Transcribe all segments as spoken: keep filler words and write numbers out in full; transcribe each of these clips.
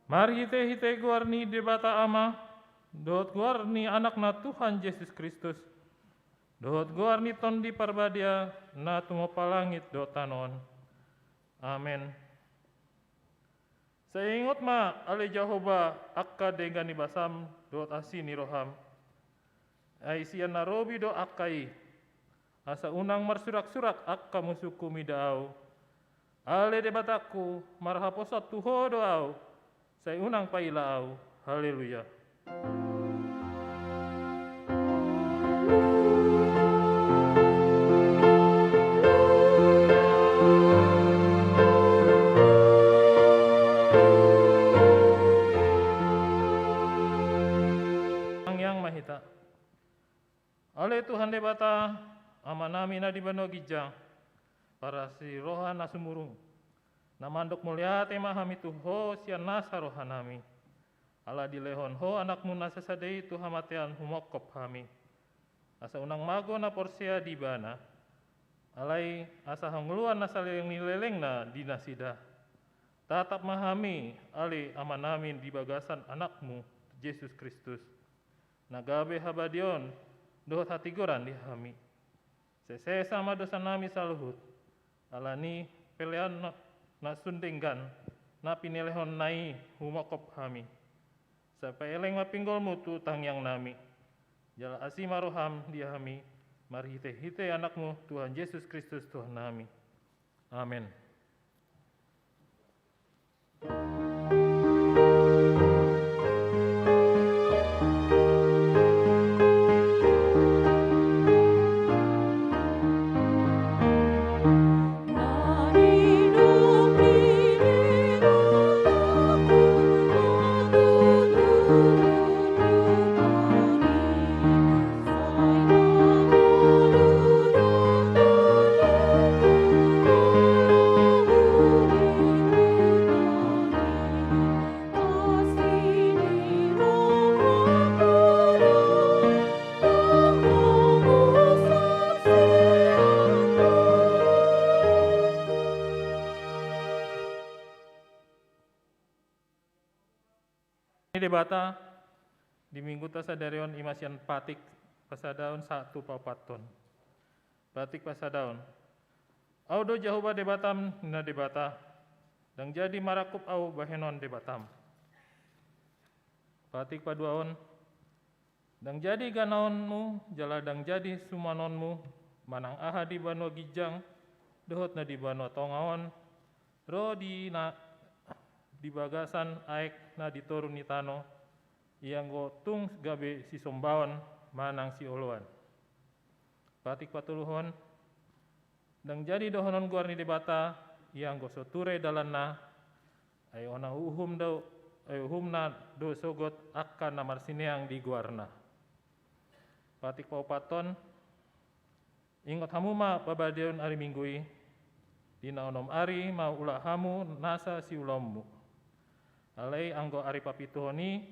Marhitehite goar ni Debata Ama, dohot goar ni Anakna Tuhan Jesus Kristus, dohot goar ni Tondi Parbadia, na tumompa langit dohot tano on. Amen. Sai ingot ma, ale Jahowa, angka denggan ni basam dohot asi ni roham. Ai sian na robi do angka i. Asa unang marsuraksurak angka musungku mida ahu. Ale Debatangku, marhaposan tu Ho do ahu, sai unang paila ahu. Haleluya. Tangiang ma hita. Ale Tuhan Debata, Amanami na di banua ginjang, parasi roha na sumurung, na mandok mauliate ma hami tu Ho sian nasa rohanami. Ala dilehon Ho Anakmu na sasada i tu hamatean humongkop hami, asa unang mago na porsea di Ibana, alai asa hangoluan na saleleng ni lelengna di nasida. Tatap ma hami, ale Amanami, di bagasan Anakmu, Jesus Kristus, na gabe habadiaon dohot hatigoran di hami. Sesesa ma dosanami saluhut, ala ni pelean na, na sun denggan, na pinelehonna i humongkop hami. Sai paeleng ma pinggolmu tu tangiangnami. Jala asi ma roham di hami, marhitehite Anakmu, Tuhan Jesus Kristus, Tuhannami. Amen. Ni Debata di Mingguta sadari on i ma sian Patik pasadaon sahat tu paopathon. Patik pasadaon. Ahu do Jahowa Debatam, ninna Debata, ndang jadi marangkup Ahu bahenon Debatam. Patik paduaon. Ndang jadi ganaonmu jala ndang jadi sumanonmu, manang aha di banua ginjang dohot na di banua tonga on, ro di na, di bagasan aek na di toru ni tano, ianggo tung gabe sisombaon manang sioloan. Patik patoluhon. Ndang jadi dohonon goar ni Debata, ianggo so ture dalanna, ai ona uhum do, ai uhumna do sogot angka na marsineang di goarna. Patik paopathon. Ingot hamu ma parbadiaon ari Minggu i, di na onom ari ma ula hamu nasa siulaonmu. Alai anggo ari papituhon i,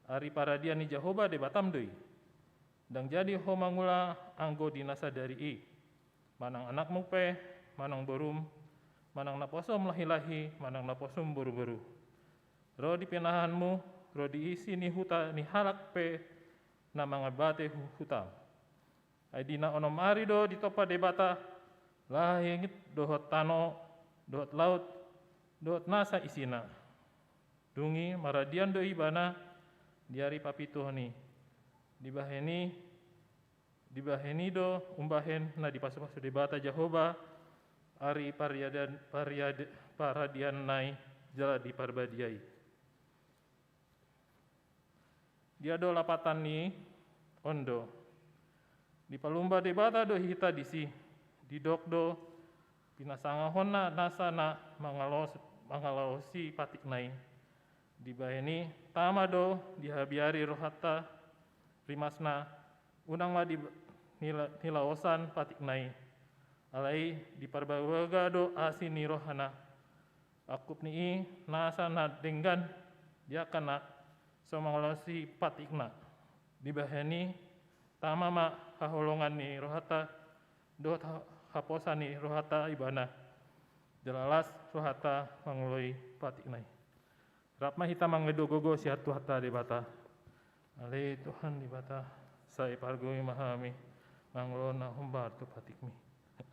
ari paradian ni Jahowa Debatam do i. Ndang jadi ho mangula anggo di na sadari i, manang anakmu pe, manang borum, manang naposom lahilahi, manang naposom boruboru, ro di pinahanmu, ro di isi ni huta ni halak pe na mangambate hu-, hutam. Ai di na onom ari do ditompa Debata langit dohot tano, dohot laut, dohot nasa isina. Dung i maradian do Ibana di ari papituhon i. Dibahen i, dibahen i do umbahen na dipasupasu Debata Jahowa ari pariadan, pariad-, paradianna i jala diparbadiai. Dia do lapatan ni i? On do. Dipalumba Debata do hita disi, didok do pinasangaponna nasa na mangalos-, mangalaosi patikna i. Dibahen i tama do dihabiari rohanta rimasna, unang ma di nila-, nilaosan patikna i. Alai diparbagabaga do asi ni rohana. Angkup ni i nasa na denggan di angka na so mangalaosi patikna. Dibahen i tama ma haholongan ni rohanta dohot ha-, haposan ni rohanta Ibana. Jala las rohanta mangoloi patikna i. Rap ma hita mangido gogo sian Tuhanta Debata. Ale Tuhan Debata, sai pargogoi ma hami mangulahon na hombar tu patikmi.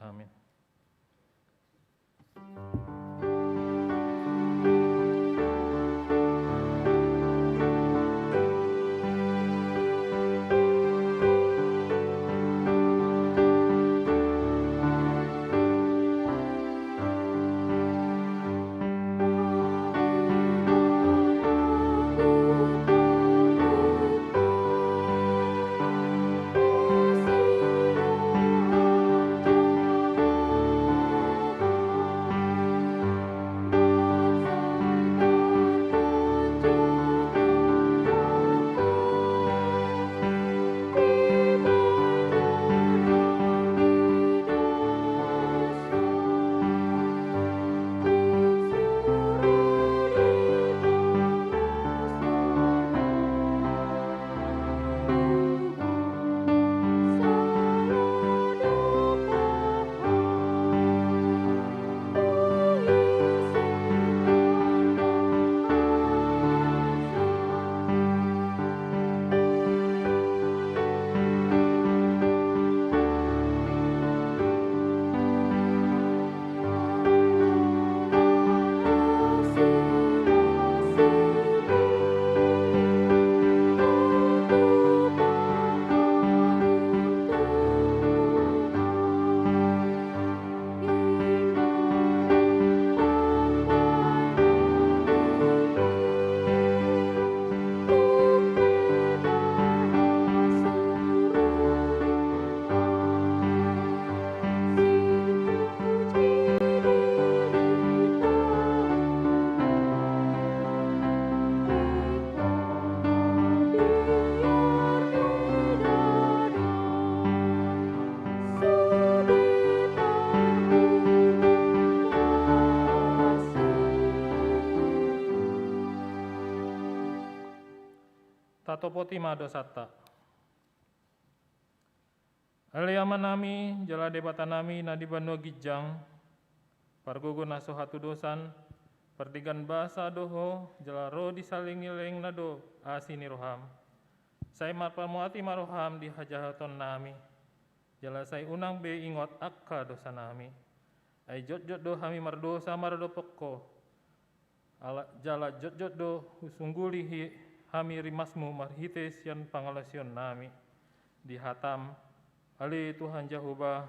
Amin. Tatopoti ma dosanta. Ale Amanami, jala Debatanami na di banua ginjang, pargogo na so hatudosan, pardenggan basa do Ho, jala ro di saleleng ni lelengna do asi ni roham. Sai marpamuati ma roham di hajahatonnami, jala sai unang be ingot angka dosanami. Ai jotjot do hami mardosa maradophon Ho, ala, jala jotjot do husungguli hi-, hami rimasmu marhite sian pangalaosionnami di hatam. Ale Tuhan Jahowa,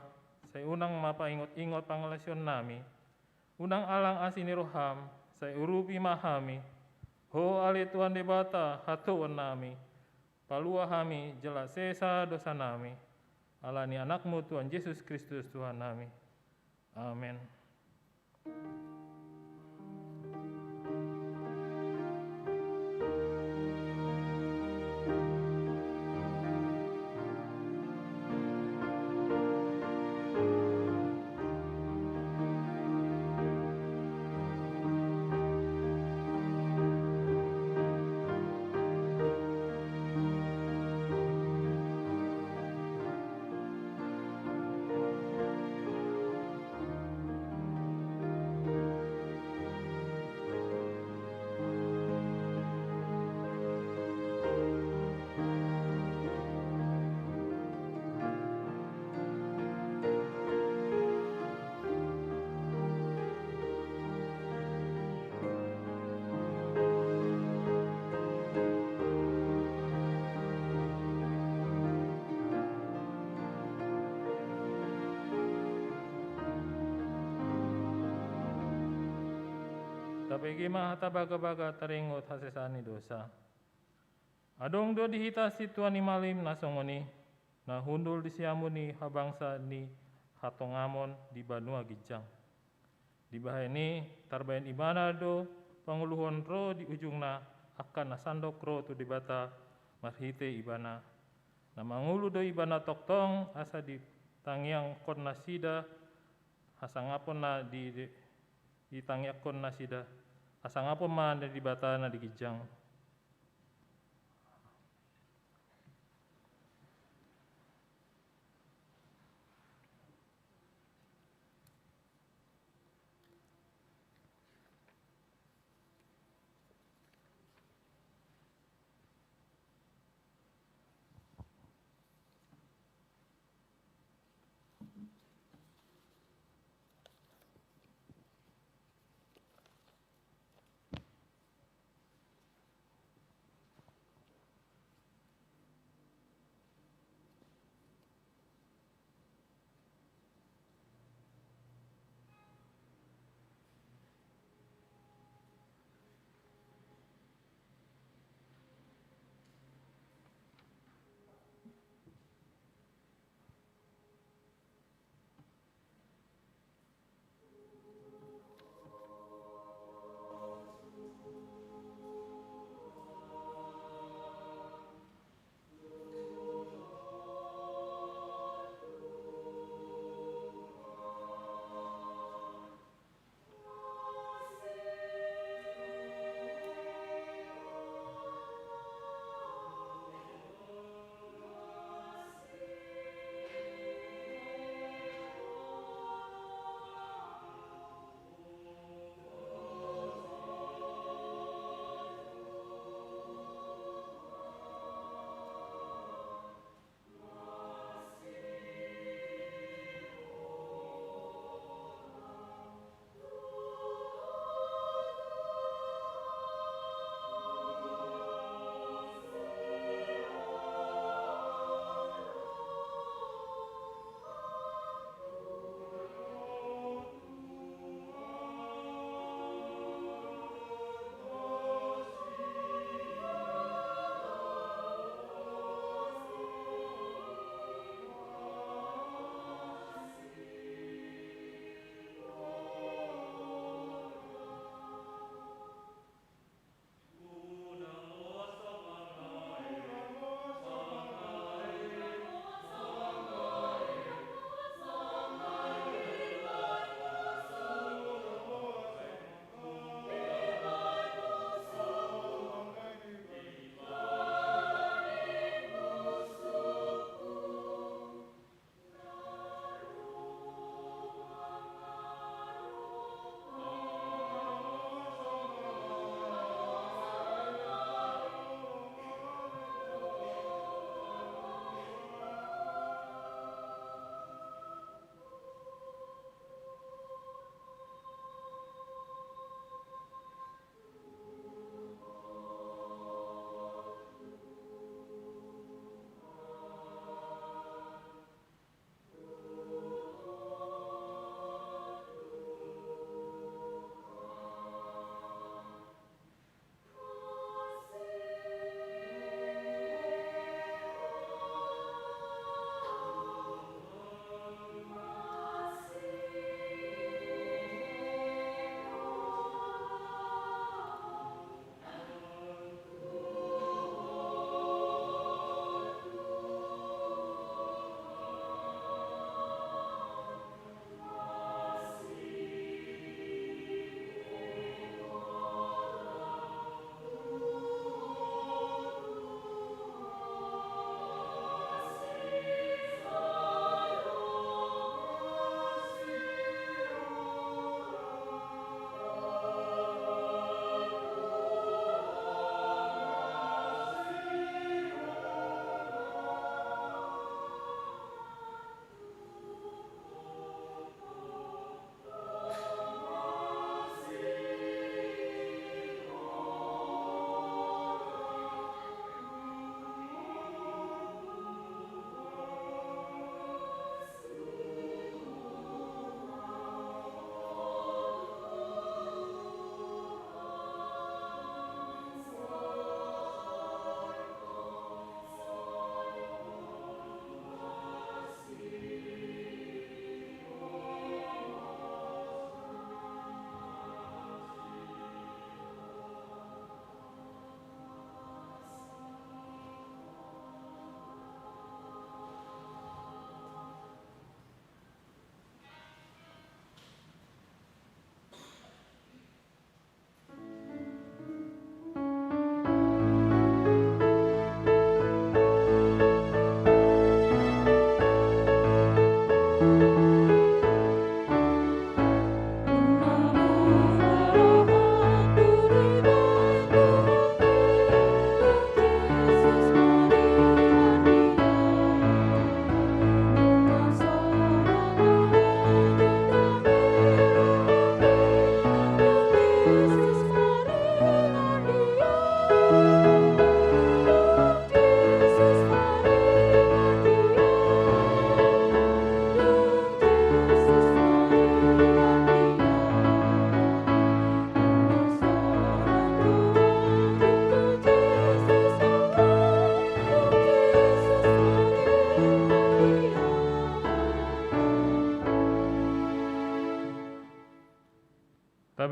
sai unang ma paingotingot pangalaosionnami. Unang alang asi ni roham, sai urupi ma hami. Ho ale Tuhan Debata, hatuaonnami, palua hami jala sesa dosanami. Ala ni Anakmu Tuhan Jesus Kristus Tuhannami. Amen. Tabege ma hata bagabaga taringot hasesaan ni dosa. Adong do di hita sintua ni malim na songon i, na hundul di siamun ni habangsa ni hatongamon di banua ginjang. Dibahen i tarbahen ibana do pangoluhon ro di ujungna angka na sandok ro tu Debata marhite ibana. Na mangolu do ibana tongtong asa ditangiangkon nasida hasangapon na di, di, ditangiangkon nasida hasangapon ma na Debata na di ginjang.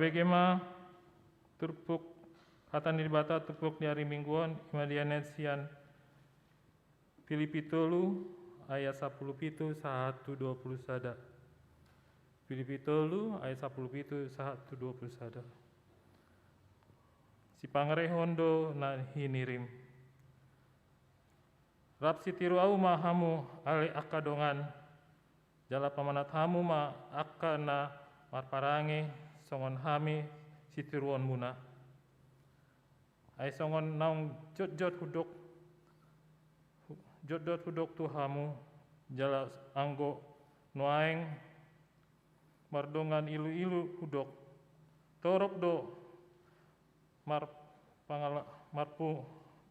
Tabege ma turpuk hata ni Debata turpuk di ari Minggu on, i ma dianet sian Pilipi tolu ayat sampulu pitu sahat tu dua pulu sada. Pilipi tolu ayat sampulu pitu sahat tu dua pulu sada. Sipangerehon do na hinirim. Rap sitiru ahu ma hamu ale angka dongan, jala pamanat hamu ma angka na marparange songon hami sitiruonmuna. Ai songon naung jotjot hudok, jotjot hudok tu hamu, jala anggo nuaeng mardongan iluilu hudok, torop do marpangal-, marpu-,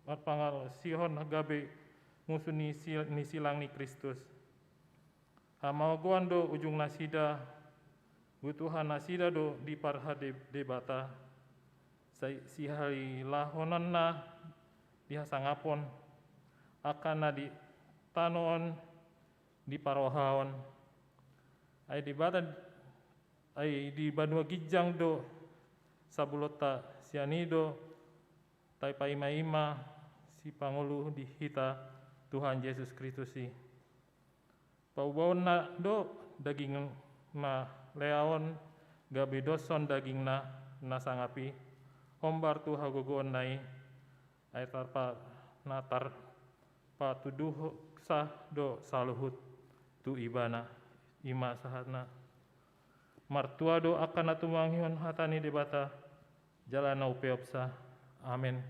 marpangalsihon gabe musu ni si-, ni silang ni Kristus. Hamagoan do ujungnasida, butuhannasida do diparhade-, Debata. Sai sihalilahononna dihasangapon, angka na di tano on diparohaon. Ai Debata, ai di banua ginjang do sabulonta, sian i do taipaimaima sipangolu di hita Tuhan Jesus Kristus i. Paubaonna do daging na leaon gabe doshon dagingna na sangap i, hombar tu hagogoonna i, ai tarpa-, na tarpatuduhsa do saluhut tu Ibana, i ma sahatna. Martua do angka na tumangihon hata ni Debata, jala na umpeopsa. Amen.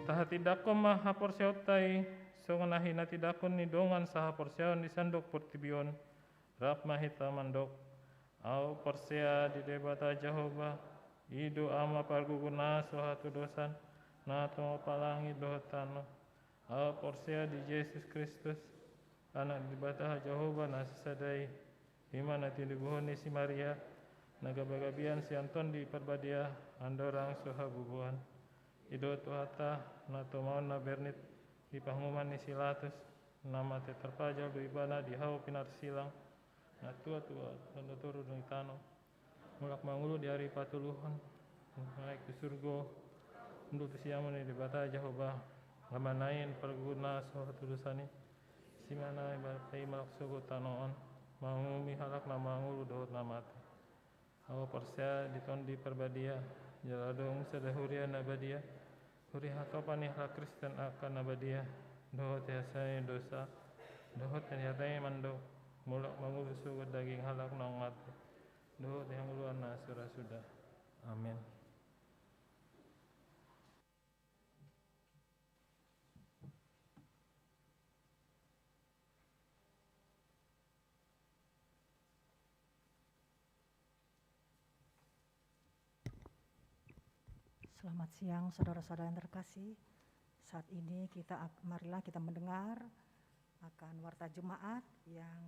Tahatindangkon ma haporseaonta i, songon na hinatindangkon ni dongan sahaporseaon di sandok portibi on. Rap ma hita mandok: Ahu porsea di Debata Jahowa, i do Ama pargogoi na so hatudosan, na tumompa langit dohot tano. Ahu porsea di Jesus Kristus, Anak ni Debata Jahowa na sisada i, i ma na tinubuhon ni si Maria, na gabagabean sian Tondi Parbadia, andorang so habubuhan. I do Tuhanta, na tumaon na bernit di panguhuman ni si Pilatus, na mate tarpajal do Ibana di hau pinarsilang, na tua-tua, na toru dung i tano, mulak mangolu di ari patoluhon, naek tu surgo, hundul tu siamun ni Debata Jahowa, Ama na i pargogoi na so hatudosan i. Si ma na i malak sogot tano on, manguhumi halak na mangolu dohot na mate. Ahu porsea di Tondi Parbadia, jala adong sada huria na badia, huria hatopan ni halak Kristen angka na badia, dohot di hasesaan ni dosa, dohot di hata ni mandok, mulak mangolu sogot daging halak naung mate, dohot di hangoluan na so ra suda. Amen. Selamat siang, saudara-saudara yang terkasih. Saat ini kita ak-, marilah kita mendengar akan warta jemaat yang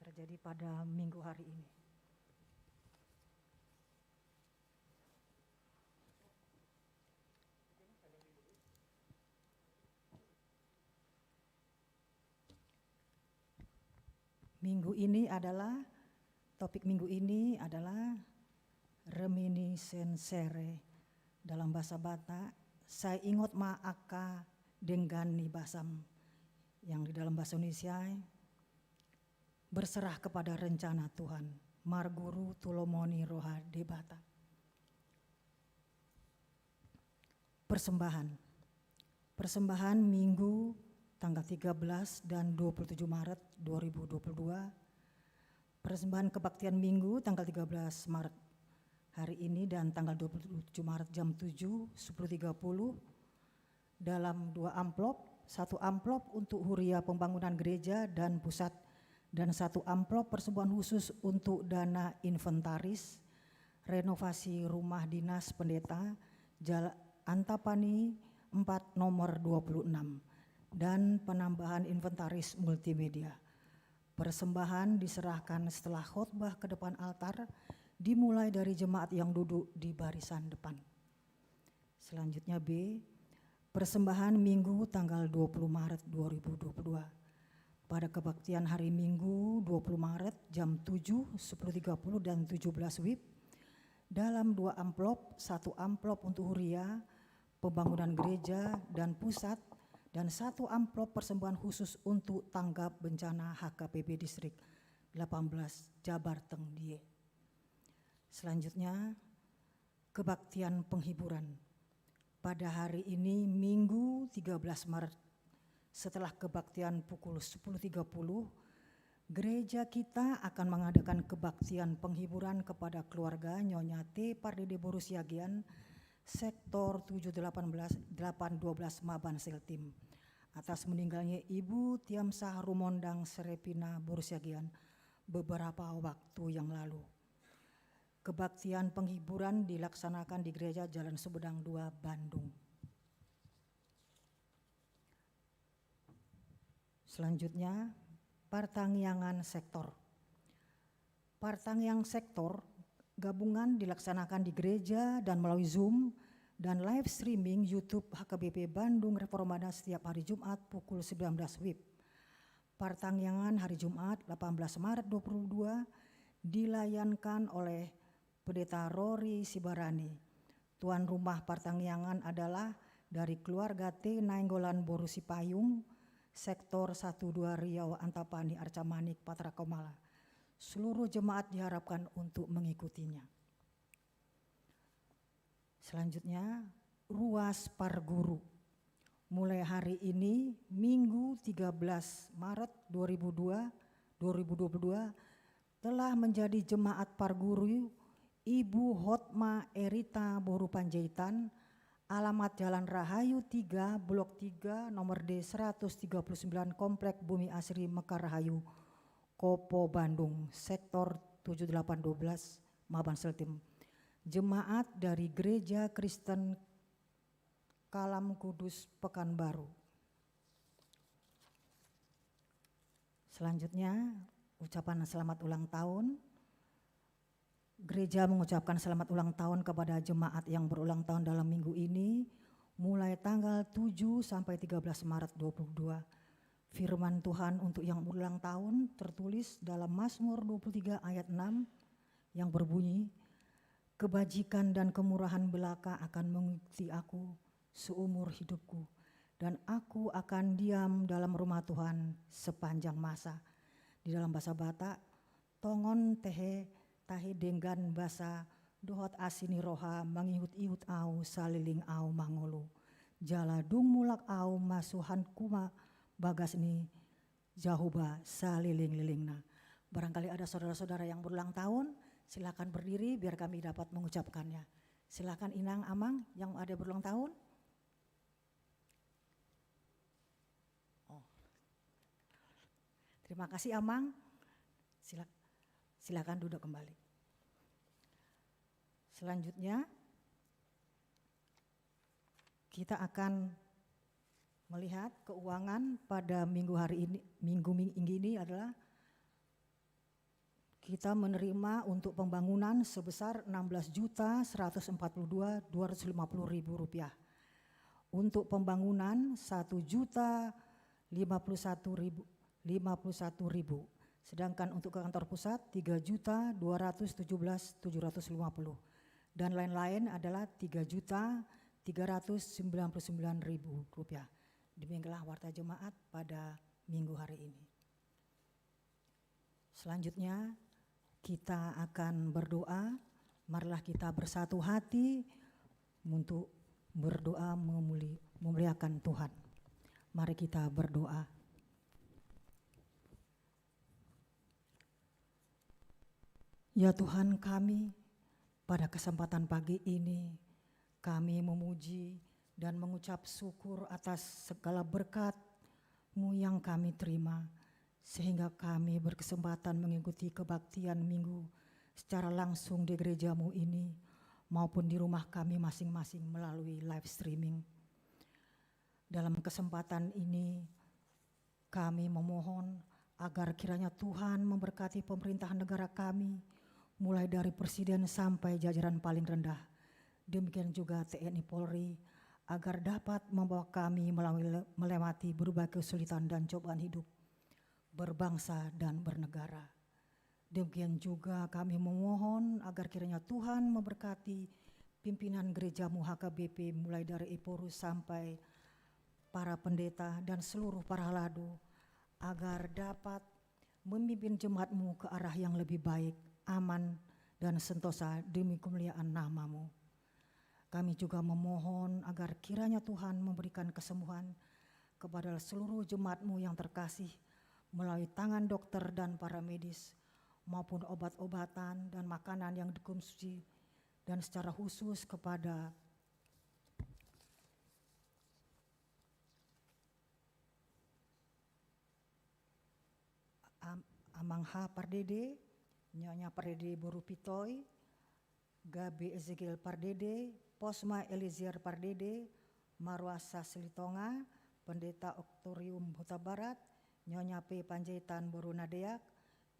terjadi pada minggu hari ini. Minggu ini adalah, topik minggu ini adalah reminiscere dalam bahasa Batak, sai ingot ma angka denggan ni basam, yang di dalam bahasa Indonesia, berserah kepada rencana Tuhan, marguru tu lomo ni roha Debata. Persembahan. Persembahan Minggu tanggal tiga belas dan dua puluh tujuh Maret dua ribu dua puluh dua. Persembahan kebaktian Minggu tanggal tiga belas Maret hari ini dan tanggal dua puluh tujuh Maret jam tujuh, sepuluh tiga puluh, dalam dua amplop, satu amplop untuk huria pembangunan gereja dan pusat, dan satu amplop persembahan khusus untuk dana inventaris renovasi rumah dinas pendeta, Jalan Antapani empat nomor dua puluh enam, dan penambahan inventaris multimedia. Persembahan diserahkan setelah khotbah ke depan altar, dimulai dari jemaat yang duduk di barisan depan. Selanjutnya B, persembahan Minggu tanggal dua puluh Maret dua ribu dua puluh dua. Pada kebaktian hari Minggu dua puluh Maret jam tujuh, sepuluh tiga puluh, dan tujuh belas WIB, dalam dua amplop, satu amplop untuk huria, pembangunan gereja dan pusat, dan satu amplop persembahan khusus untuk tanggap bencana H K P P Distrik delapan belas Jabar Tengdie. Selanjutnya, kebaktian penghiburan. Pada hari ini, Minggu tiga belas Maret, setelah kebaktian pukul sepuluh tiga puluh, gereja kita akan mengadakan kebaktian penghiburan kepada keluarga Nyonya T Pardede boru Siagian, sektor tujuh delapan belas, delapan dua belas Maban Seltim, atas meninggalnya Ibu Tiamsah Rumondang Serepina boru Siagian beberapa waktu yang lalu. Kebaktian penghiburan dilaksanakan di Gereja Jalan Sumedang dua, Bandung. Selanjutnya, partangiangan sektor. Partangiangan sektor gabungan dilaksanakan di gereja dan melalui Zoom dan live streaming YouTube H K B P Bandung Reformada setiap hari Jumat pukul sembilan belas WIB. Partangiangan hari Jumat delapan belas Maret dua puluh dua dilayankan oleh Pendeta Rory Sibarani. Tuan rumah partangiangan adalah dari keluarga T Nainggolan boru Sipayung, sektor satu dua Riau Antapani Arcamanik Patra Komala. Seluruh jemaat diharapkan untuk mengikutinya. Selanjutnya, ruas parguru. Mulai hari ini, Minggu tiga belas Maret dua ribu dua, dua ribu dua puluh dua, telah menjadi jemaat parguru Ibu Hotma Erita boru Panjaitan, alamat Jalan Rahayu tiga, Blok tiga, nomor D seratus tiga puluh sembilan, Komplek Bumi Asri Mekar Rahayu, Kopo, Bandung, sektor tujuh delapan dua belas, Maban Seltim. Jemaat dari Gereja Kristen Kalam Kudus Pekanbaru. Selanjutnya, ucapan selamat ulang tahun. Gereja mengucapkan selamat ulang tahun kepada jemaat yang berulang tahun dalam minggu ini, mulai tanggal tujuh sampai tiga belas Maret dua puluh dua. Firman Tuhan untuk yang berulang tahun tertulis dalam Mazmur dua puluh tiga ayat enam yang berbunyi, "Kebajikan dan kemurahan belaka akan mengikuti aku seumur hidupku, dan aku akan diam dalam rumah Tuhan sepanjang masa." Di dalam bahasa Batak, "Tongon tehe tahi denggan basa dohot asi ni roha mangihut-ihut ahu saleleng ahu mangolu. Jala dung mulak ahu masuhanku ma bagas ni Jahowa saleleng-lelengna." Barangkali ada saudara-saudara yang berulang tahun, silakan berdiri biar kami dapat mengucapkannya. Silakan Inang, Amang yang ada berulang tahun. Oh. Terima kasih, Amang. Sila-, silakan duduk kembali. Selanjutnya, kita akan Melihat keuangan pada minggu hari ini, minggu ming-, ini adalah kita menerima untuk pembangunan sebesar enam belas juta seratus empat puluh dua dua ratus lima puluh ribu rupiah. Untuk pembangunan satu juta lima puluh satu ribu, lima puluh satu ribu. Sedangkan untuk ke kantor pusat tiga juta dua ratus tujuh belas tujuh ratus lima puluh. Dan lain-lain adalah tiga juta tiga ratus sembilan puluh sembilan ribu rupiah. Demikianlah warta jemaat pada minggu hari ini. Selanjutnya, kita akan berdoa. Marilah kita bersatu hati untuk berdoa memuli-, memuliakan Tuhan. Mari kita berdoa. Ya Tuhan kami, pada kesempatan pagi ini, kami memuji dan mengucap syukur atas segala berkat-Mu yang kami terima, sehingga kami berkesempatan mengikuti kebaktian Minggu secara langsung di gereja-Mu ini, maupun di rumah kami masing-masing melalui live streaming. Dalam kesempatan ini, kami memohon agar kiranya Tuhan memberkati pemerintahan negara kami, mulai dari presiden sampai jajaran paling rendah. Demikian juga T N I Polri, agar dapat membawa kami melalui le-, melewati berbagai kesulitan dan cobaan hidup, berbangsa dan bernegara. Demikian juga kami memohon agar kiranya Tuhan memberkati pimpinan gereja-Mu H K B P, mulai dari Ephorus sampai para pendeta dan seluruh para halado, agar dapat memimpin jemaat-Mu ke arah yang lebih baik, aman, dan sentosa demi kemuliaan nama-Mu. Kami juga memohon agar kiranya Tuhan memberikan kesembuhan kepada seluruh jemaat-Mu yang terkasih melalui tangan dokter dan para medis, maupun obat-obatan dan makanan yang dikonsumsi, dan secara khusus kepada Am-, Amang H Pardede, Nyonya Pardede boru Pitoi, Gabe Ezekiel Pardede, Posma Eliezer Pardede, Marwasa Silitonga, Pendeta Oktorium Hutabarat, Nyonya P Panjaitan boru Nadeak,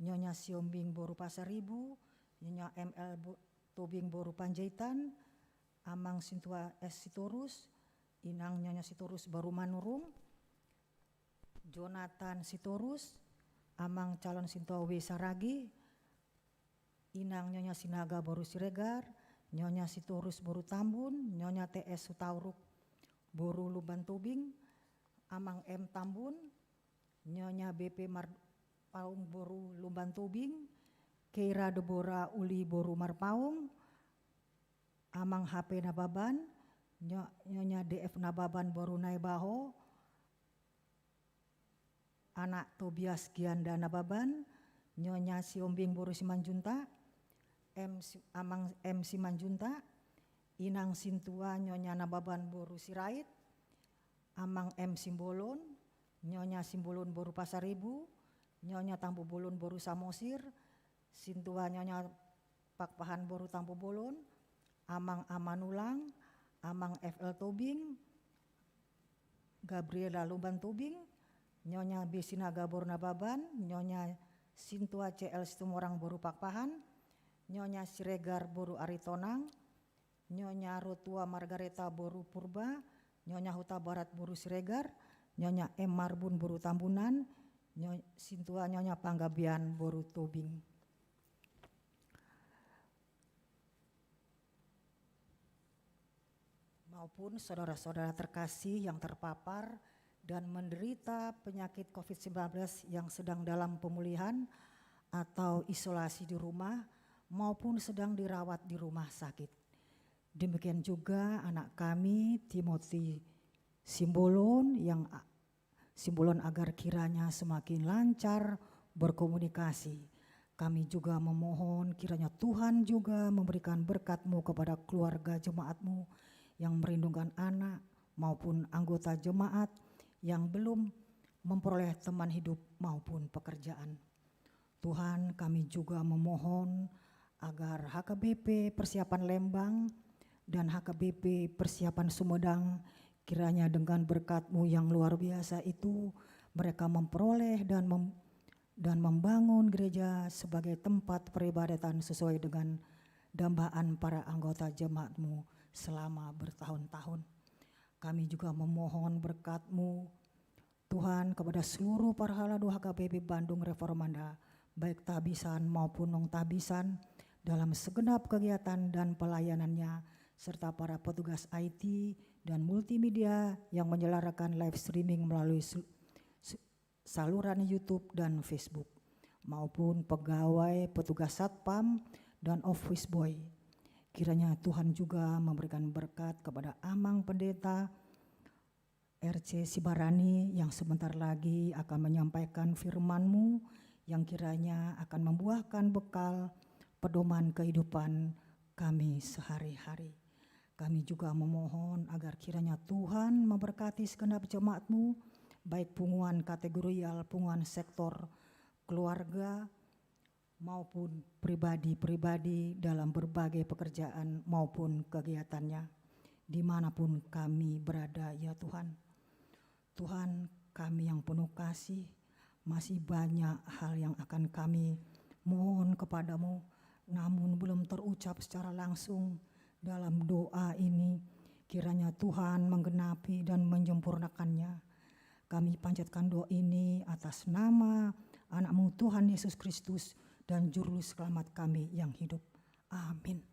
Nyonya Siombing boru Pasaribu, Nyonya M L Bo-, Tobing boru Panjaitan, Amang Sintua S Sitorus, Inang Nyonya Sitorus boru Manurung, Jonathan Sitorus, Amang Calon Sintua W Saragi, Inang Nyonya Sinaga boru Siregar, Nyonya Sitorus boru Tambun, Nyonya T S Hutauruk boru Lumban Tobing, Amang M Tambun, Nyonya B P Marpaung boru Lumban Tobing, Keira Debora Uli boru Marpaung, Amang H P Nababan, Nyo-, Nyonya D F Nababan boru Naibaho, Anak Tobias Gianda Nababan, Nyonya Siombing boru Simanjuntak, M Si-, Amang M Simanjuntak, Inang Sintua Nyonya Nababan boru Sirait, Amang M Simbolon, Nyonya Simbolon boru Pasaribu, Nyonya Tampubolon boru Samosir, Sintua Nyonya Pakpahan boru Tampubolon, Amang A Manulang, Amang F L Tobing, Gabriela Lumban Tobing, Nyonya B Sinaga boru Nababan, Nyonya Sintua C L Situmorang boru Pakpahan, Nyonya Siregar boru Aritonang, Nyonya Rotua Margareta boru Purba, Nyonya Hutabarat boru Siregar, Nyonya M Marbun boru Tambunan, Nyo-, Sintua Nyonya Panggabean boru Tobing. Maupun saudara-saudara terkasih yang terpapar dan menderita penyakit covid sembilan belas yang sedang dalam pemulihan atau isolasi di rumah maupun sedang dirawat di rumah sakit. Demikian juga anak kami, Timothy Simbolon, yang a-, Simbolon agar kiranya semakin lancar berkomunikasi. Kami juga memohon kiranya Tuhan juga memberikan berkat-Mu kepada keluarga jemaat-Mu yang merindukan anak maupun anggota jemaat yang belum memperoleh teman hidup maupun pekerjaan. Tuhan, kami juga memohon agar H K B P Persiapan Lembang dan H K B P Persiapan Sumedang Kiranya dengan berkat-Mu yang luar biasa itu, mereka memperoleh dan mem-, dan membangun gereja sebagai tempat peribadatan sesuai dengan dambaan para anggota jemaat-Mu selama bertahun-tahun. Kami juga memohon berkat-Mu, Tuhan, kepada seluruh parhalado H K B P Bandung Reformanda, baik tabisan maupun non tabisan, dalam segenap kegiatan dan pelayanannya, serta para petugas I T dan multimedia yang menyelenggarakan live streaming melalui sel-, se-, saluran YouTube dan Facebook, maupun pegawai, petugas satpam, dan office boy. Kiranya Tuhan juga memberikan berkat kepada Amang Pendeta R C Sibarani yang sebentar lagi akan menyampaikan firman-Mu yang kiranya akan membuahkan bekal pedoman kehidupan kami sehari-hari. Kami juga memohon agar kiranya Tuhan memberkati segenap jemaat-Mu, baik punguan kategorial, punguan sektor, keluarga, maupun pribadi-pribadi dalam berbagai pekerjaan maupun kegiatannya, di mana pun kami berada, ya Tuhan. Tuhan, kami yang penuh kasih, masih banyak hal yang akan kami mohon kepada-Mu, namun belum terucap secara langsung dalam doa ini. Kiranya Tuhan menggenapi dan menyempurnakannya. Kami panjatkan doa ini atas nama Anak-Mu Tuhan Yesus Kristus dan Juru Selamat kami yang hidup. Amin.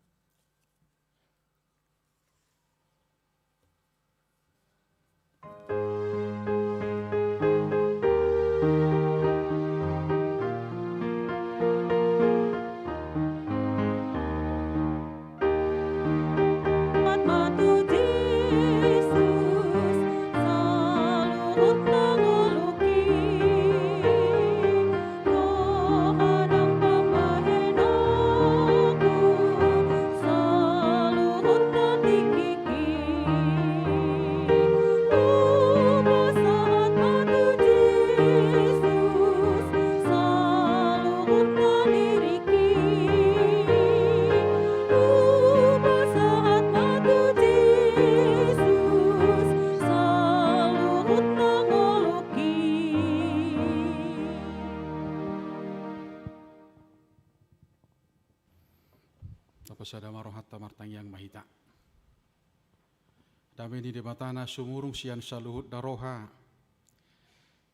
Tapasada ma rohanta, martangiang ma hita. Dame ni Debata na sumurung sian saluhut na roha,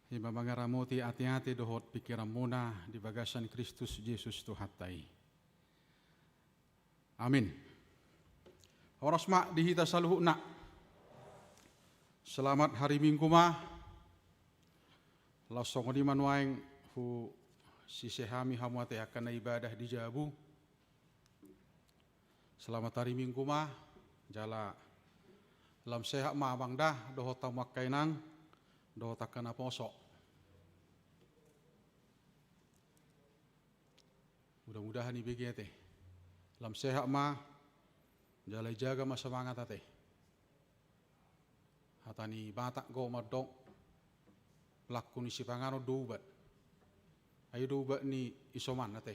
i ma mangaramoti ateate dohot pingkiranmuna di bagasan Kristus Jesus Tuhanta i. Amin. Horas ma di hita saluhutna. Selamat hari Minggu ma. Laos songon i ma nuaeng husise hami hamu ate angka na ibadah di jabu. Selamat hari Minggu ma, jala lam sehat ma amang da, dohot hamu angka inang, dohot angka naposo. Mudah-mudahan i bege ate. Lam sehat ma, jala ijaga ma semangat ate. Hata ni Batak do mandok, langku ni sipanganon do ubat. Ai do ubat ni isoman ate.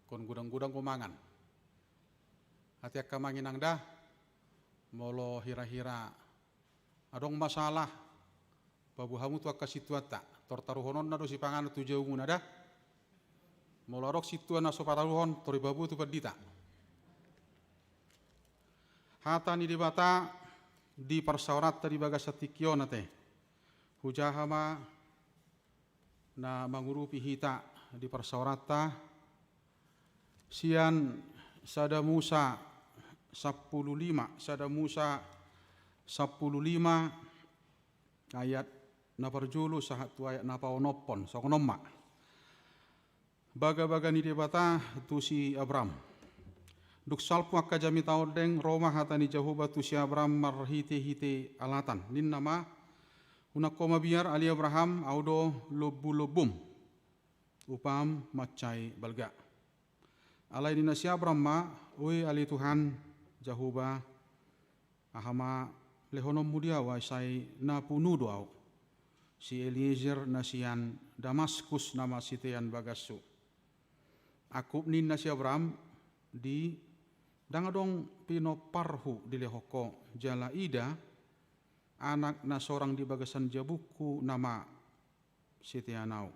Ingkon godang-godang do mangan. Ate angka amang inang da, molo hira-hira adong masalah, paboa hamu tu angka sintuanta, tor taruhononna do sipanganon tu jabumuna da. Molo adong sintua na so pataruhon, tor dipaboa tu pandita. Hata ni Debata di parsaoranta di bagasan tingki on ate. Hujaha ma na mangurupi hita di parsaoranta sian Sada Musa sampulu lima, Sada Musa sampulu lima ayat na parjolo sahat tu ayat na paonomhon, songon on ma. Bagabaga ni Debata tu si Abram. Dung salpu angka jamita ondeng, ro ma hata ni Jahowa tu si Abram marhitehite alatan. Ninna ma, unang ho mabiar ale Abraham, ahu do lombulombum, upaam mansai balga. Alai ninna si Abram ma, oi ale Tuhan Jahowa, aha ma lehononmu di ahu, ai sai na punu do ahu. Si Eliezer na sian Damaskus nama sitean bagashu. Angkup ninna si Abram, di ndang adong pinomparhu dilehon ho, jala ida, anak na sorang di bagasan jabungku nama sitean ahu.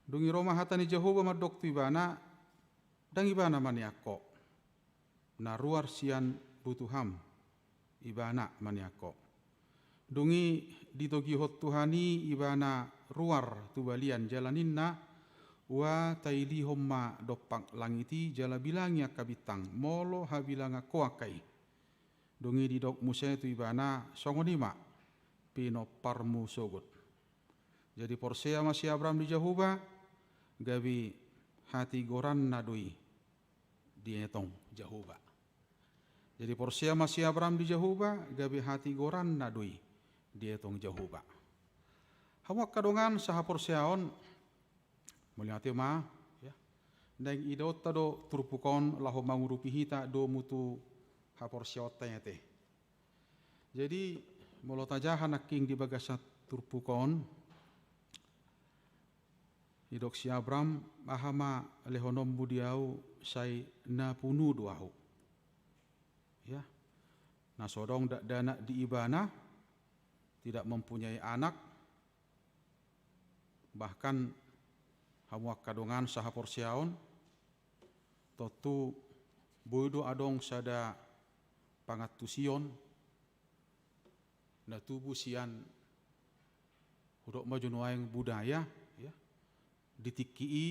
Dung i ro ma hata ni Jahowa mandok tu ibana, ndang ibana maniak ho, na ruar sian butuham, ibana maniak ho. Dung i ditogihon Tuhan i ibana ruar tu balian jala ninna, ua tailihon ma dompak langit i jala bilangi angka bintang, molo habilangan ho angka i. Dung i didok muse tu ibana, songon i ma pinomparmu sogot. Jadi porsea ma si Abram di Jahowa, gabe hatigoranna do i dietong Jahowa. Jadi porsea ma si Abram di Jahowa, gabe hatigoranna do i dietong Jahowa. Hamu angka dongan sahaporseaon, mauliate ma, ya. Naeng idaonta do turpuk on laho mangurupi hita domu tu haporseaonta i ate. Jadi molo tajaha nangkin di bagasan turpuk on, didok si Abram, aha ma lehononmu di ahu, sai na punu do ahu. Ya. Na so adong dakdanak di ibana, tidak mempunyai anak, bahkan hamu angka dongan sahaporseaon, tontu boi do adong sada pangantusion na tubu sian, hudok ma jo nuaeng, budaya, ya, di tingki i,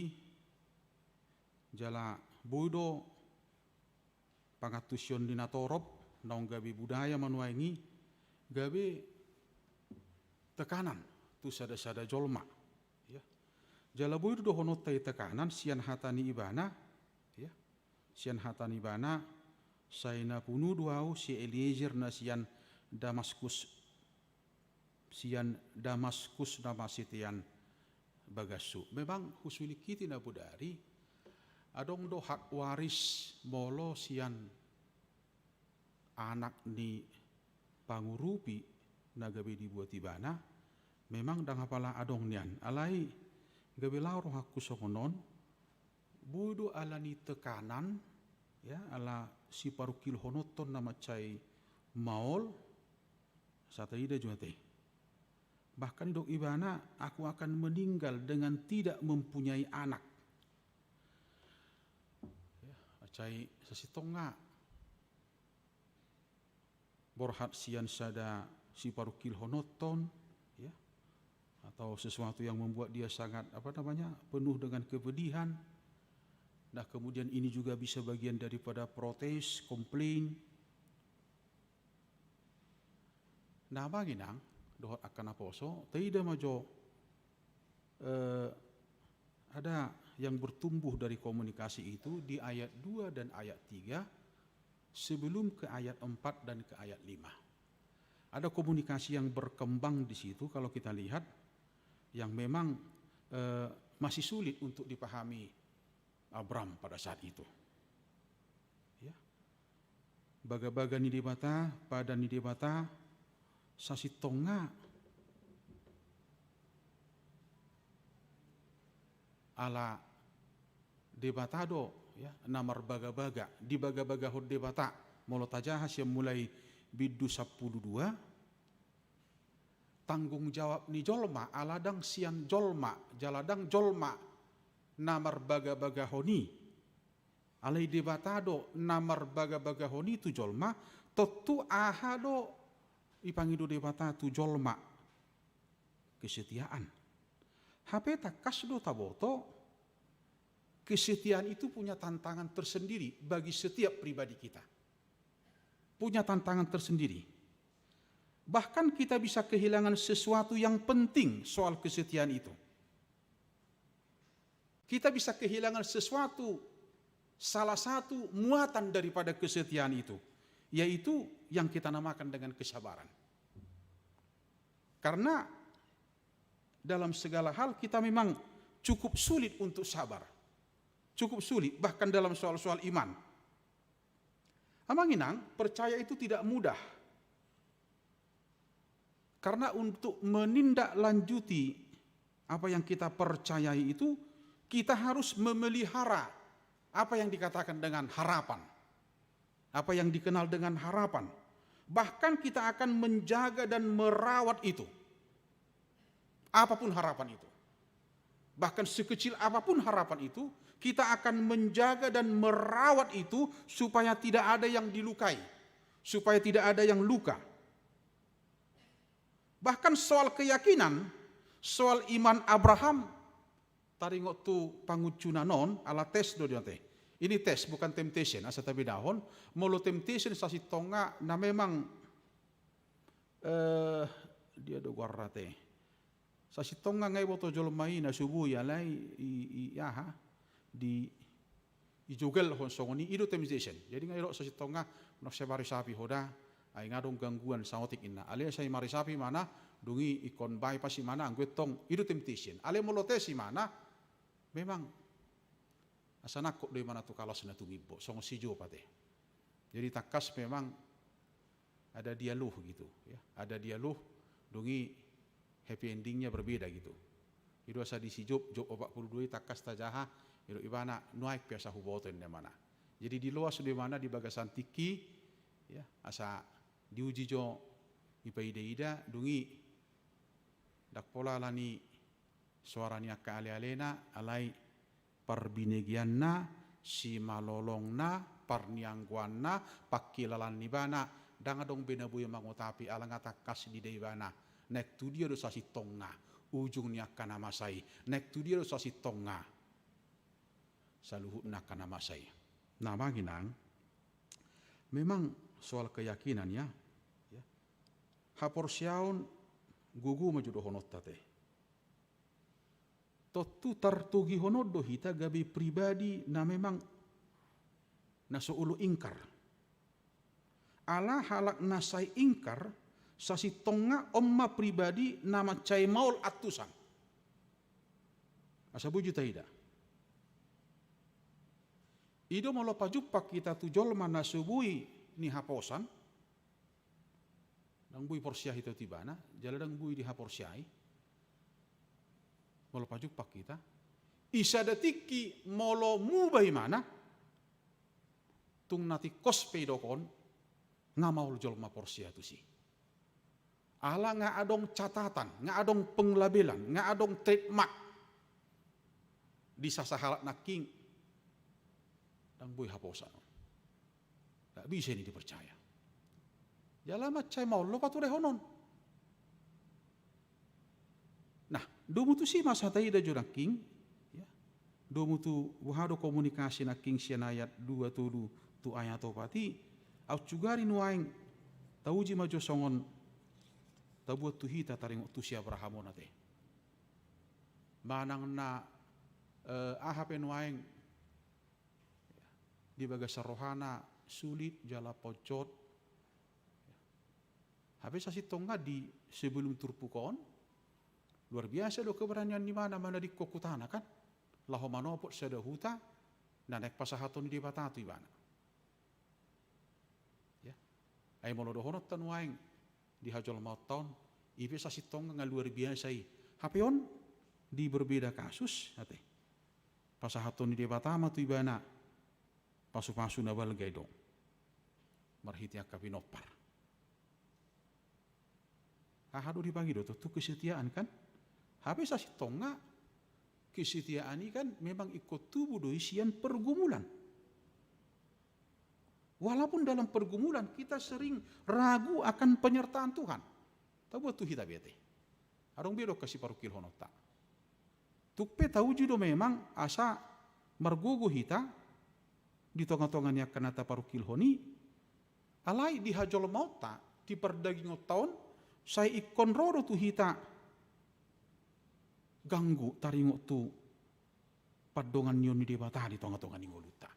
jala boi do pangantusion ni natorop, naung gabe budaya ma nuaeng i, gabe tekanan tu sada-sada jolma. Ya. Jala boi do dohononta i tekanan sian hata ni ibana, ya. Sian hata ni ibana, sai na punu do ahu si Eliezer na sian Damaskus, sian Damaskus nama sitean bagashu. Memang husulingkiti na bodari, adong do hak waris molo sian anak ni pangurupi na gabe dibuat ibana, memang ndang apala adong nian. Alai gabe laho rohangku songon on, boi do ala ni tekanan, ya, ala siparungkilhononton na mansai maol, sai taida jo ate. Bahkan didok ibana, aku akan meninggal dengan tidak mempunyai anak. Ya, mansai sasintongna borhat sian sada siparungkilhononton, ya, atau sesuatu yang membuat dia sangat, apa namanya, penuh dengan kepedihan. Nah, kemudian ini juga bisa bagian daripada protes, komplain. Nah, amang inang dohot angka naposo, taida ma jo, eh, ada yang bertumbuh dari komunikasi itu di ayat dua dan ayat tiga, sebelum ke ayat empat dan ke ayat lima. Ada komunikasi yang berkembang di situ, kalau kita lihat, yang memang, eh, masih sulit untuk dipahami Abram pada saat itu. Ya. Bagabaga ni Debata, padan ni Debata, sasintongna ala Debata do, ya, na marbagabagahon Debata. Molo tajaha sian mulai bindu sampulu dua, tanggung jawab ni jolma, ala ndang sian jolma, jala ndang jolma na marbagabagahon i. Alai Debata do na marbagabagahon i tu jolma, tontu aha do dipangido Debata tu jolma? Kesetiaan. Hape tangkas do taboto, kesetiaan itu punya tantangan tersendiri bagi setiap pribadi kita. Punya tantangan tersendiri. Bahkan kita bisa kehilangan sesuatu yang penting soal kesetiaan itu. Kita bisa kehilangan sesuatu, salah satu muatan daripada kesetiaan itu, yaitu yang kita namakan dengan kesabaran. Karena dalam segala hal kita memang cukup sulit untuk sabar. Cukup sulit, bahkan dalam soal-soal iman. Amang inang, percaya itu tidak mudah. Karena untuk menindaklanjuti apa yang kita percayai itu, kita harus memelihara apa yang dikatakan dengan harapan. Apa yang dikenal dengan harapan. Bahkan kita akan menjaga dan merawat itu. Apapun harapan itu. Bahkan sekecil apapun harapan itu, kita akan menjaga dan merawat itu supaya tidak ada yang dilukai, supaya tidak ada yang luka. Bahkan soal keyakinan, soal iman Abraham, taringot tu pangunjunan on, ala tes do dia te. Ini tes, bukan temptation, asa tabedahon. Molo temptation sasintongna na memang, eh, dia do goarna te. Sasintongna nga iboto jolma i na so boi, alai i, i aha, di, dijogelhon songon i, i do temptation. Jadi nga i do sasintongna, na sai maresapi ho da, ai nga adong gangguan saotik inna. Alai sai maresapi ibana, dung i ingkon bypass ibana, anggo i tong, i do temptation. Alai molo tes ibana, memang asa nangkok do ibana tu kalas na tumimbo, songon si Job ate. Jadi tangkas memang ada dialog gitu, ya. Ada dialog, dung i happy endingnya berbeda gitu. I do asa di si Job, Job opat pulu dua i tangkas tajaha, i do ibana, nuaeng pe asa huboto inna ibana. Jadi diloas do ibana di bagasan tingki, ya, asa diuji jo dipaida-ida, dung i ndang pola ala ni soara ni angka ale-alena, alai parbinegeanna, simalolongna, parnianggoanna, pangkilalaan ni ibana, ndang adong be na boi mangotapi ala nga tangkas diida ibana. Naeng tu dia do sasintongna ujung ni angka na masa i? Naeng tu dia do sasintongna saluhutna angka na masa i? Nah, amang inang, memang soal keyakinan ya, ya. Haporseaon gogo ma jo dohononta te. Tontu tartogihon on do hita gabe pribadi na memang na so olo ingkar. Ala halak na sai ingkar, sasintongna on ma pribadi na mansai maol antusan. Asa boi jo taida. I do molo pajumpang hita tu jolma na so boi nihaposan, ndang boi porsea hita tu ibana, jala ndang boi dihaporseai. Molo pajumpang hita, i sada tingki molo muba ibana, tung na tingkos pe didok on, nga maol jolma porsea tusi. Ala nga adong catatan, nga adong penglabelan, nga adong trademark di sasahalak nangkin, ndang boi haposan on. Ndang bisa ini dipercaya. Jala mansai maol do paturehonon. Nah, domu tusi ma asa taida jo nangkin, ya. Domu tu boha do komunikasi nangkin sian ayat dua tolu tu ayat opat i, aut sugari nuaeng tauji ma jo songon tabuat tu hita taringot tu si Abraham on ate. Manang na, eh, aha pe nuaeng di bagasan rohana sulit jala ponjot. Hape sasintongna di sebelum turpuk on, luar biasa do keberanian ni ibana manadingkon hutana kan, laho manopot sada huta na naeng pasahaton ni Debata tu ibana. Ya. Ai molo dohononta nuaeng di hajolmaonta on, i pe sasintongna nga luar biasa i. Hape on di berbeda kasus ate. Pasahaton ni Debata ma tu ibana pasupasu na balga i do marhite angka pinompar. Aha do dipangido tontu kesetiaan kan? Hape sasintongna kesetiaan i kan memang ingkon tubu do i sian pergumulan. Walaupun dalam pergumulan kita sering ragu akan penyertaan Tuhan. Tabuat tu hita be ate. Adong be do angka siparungkilhononta. Tung pe tauji do memang asa margogo hita di tongatonga ni angka na taparungkilhon i, alai di hajolmaonta, di pardagingonta on, sai ingkon ro do tu hita ganggu taringot tu pandonganion ni Debata di tongatonga ni ngolunta.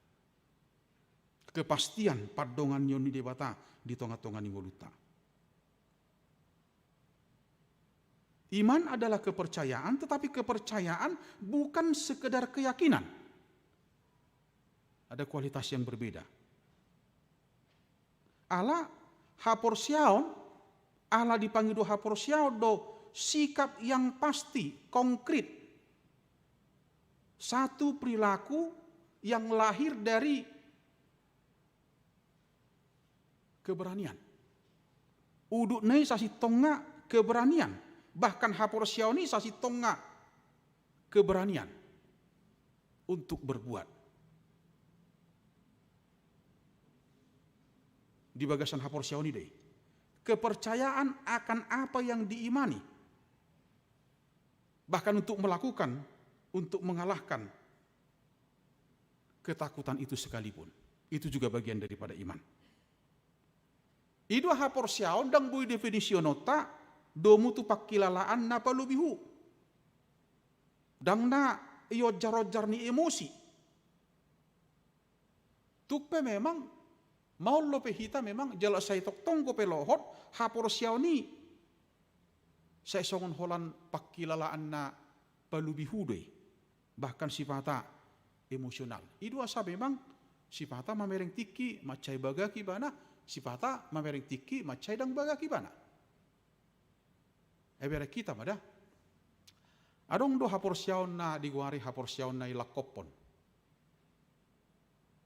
Kepastian pandonganion ni Debata di tongatonga ni ngolunta. Iman adalah kepercayaan, tetapi kepercayaan bukan sekedar keyakinan. Ada kualitas yang berbeda. Ala haporseaon, ala dipangido haporseaon do sikap yang pasti, konkret. Satu perilaku yang lahir dari keberanian. Udutna i sasintongna keberanian, bahkan haporseaon i sasintongna keberanian untuk berbuat. Di bagasan haporseaon i do i. Kepercayaan akan apa yang diimani. Bahkan untuk melakukan, untuk mengalahkan ketakutan itu sekalipun. Itu juga bagian daripada iman. I do haporseaon, ndang boi definisiononta domu tu pangkilalaan na palobihu. Ndang na ionjar-onjar ni emosi. Tung pe memang, maol dope hita memang, jala sai tongtong dope lohot, haporseaon i sai songon holan pangkilalaan na palobihu do i. Bahkan sipata emosional. I do asa memang sipata mamereng tingki mansai bagak ibana, sipata mamereng tingki mansai ndang bagak ibana. Ai bereng hita ma da. Adong do haporseaon na digoari haporseaon na ilangkophon.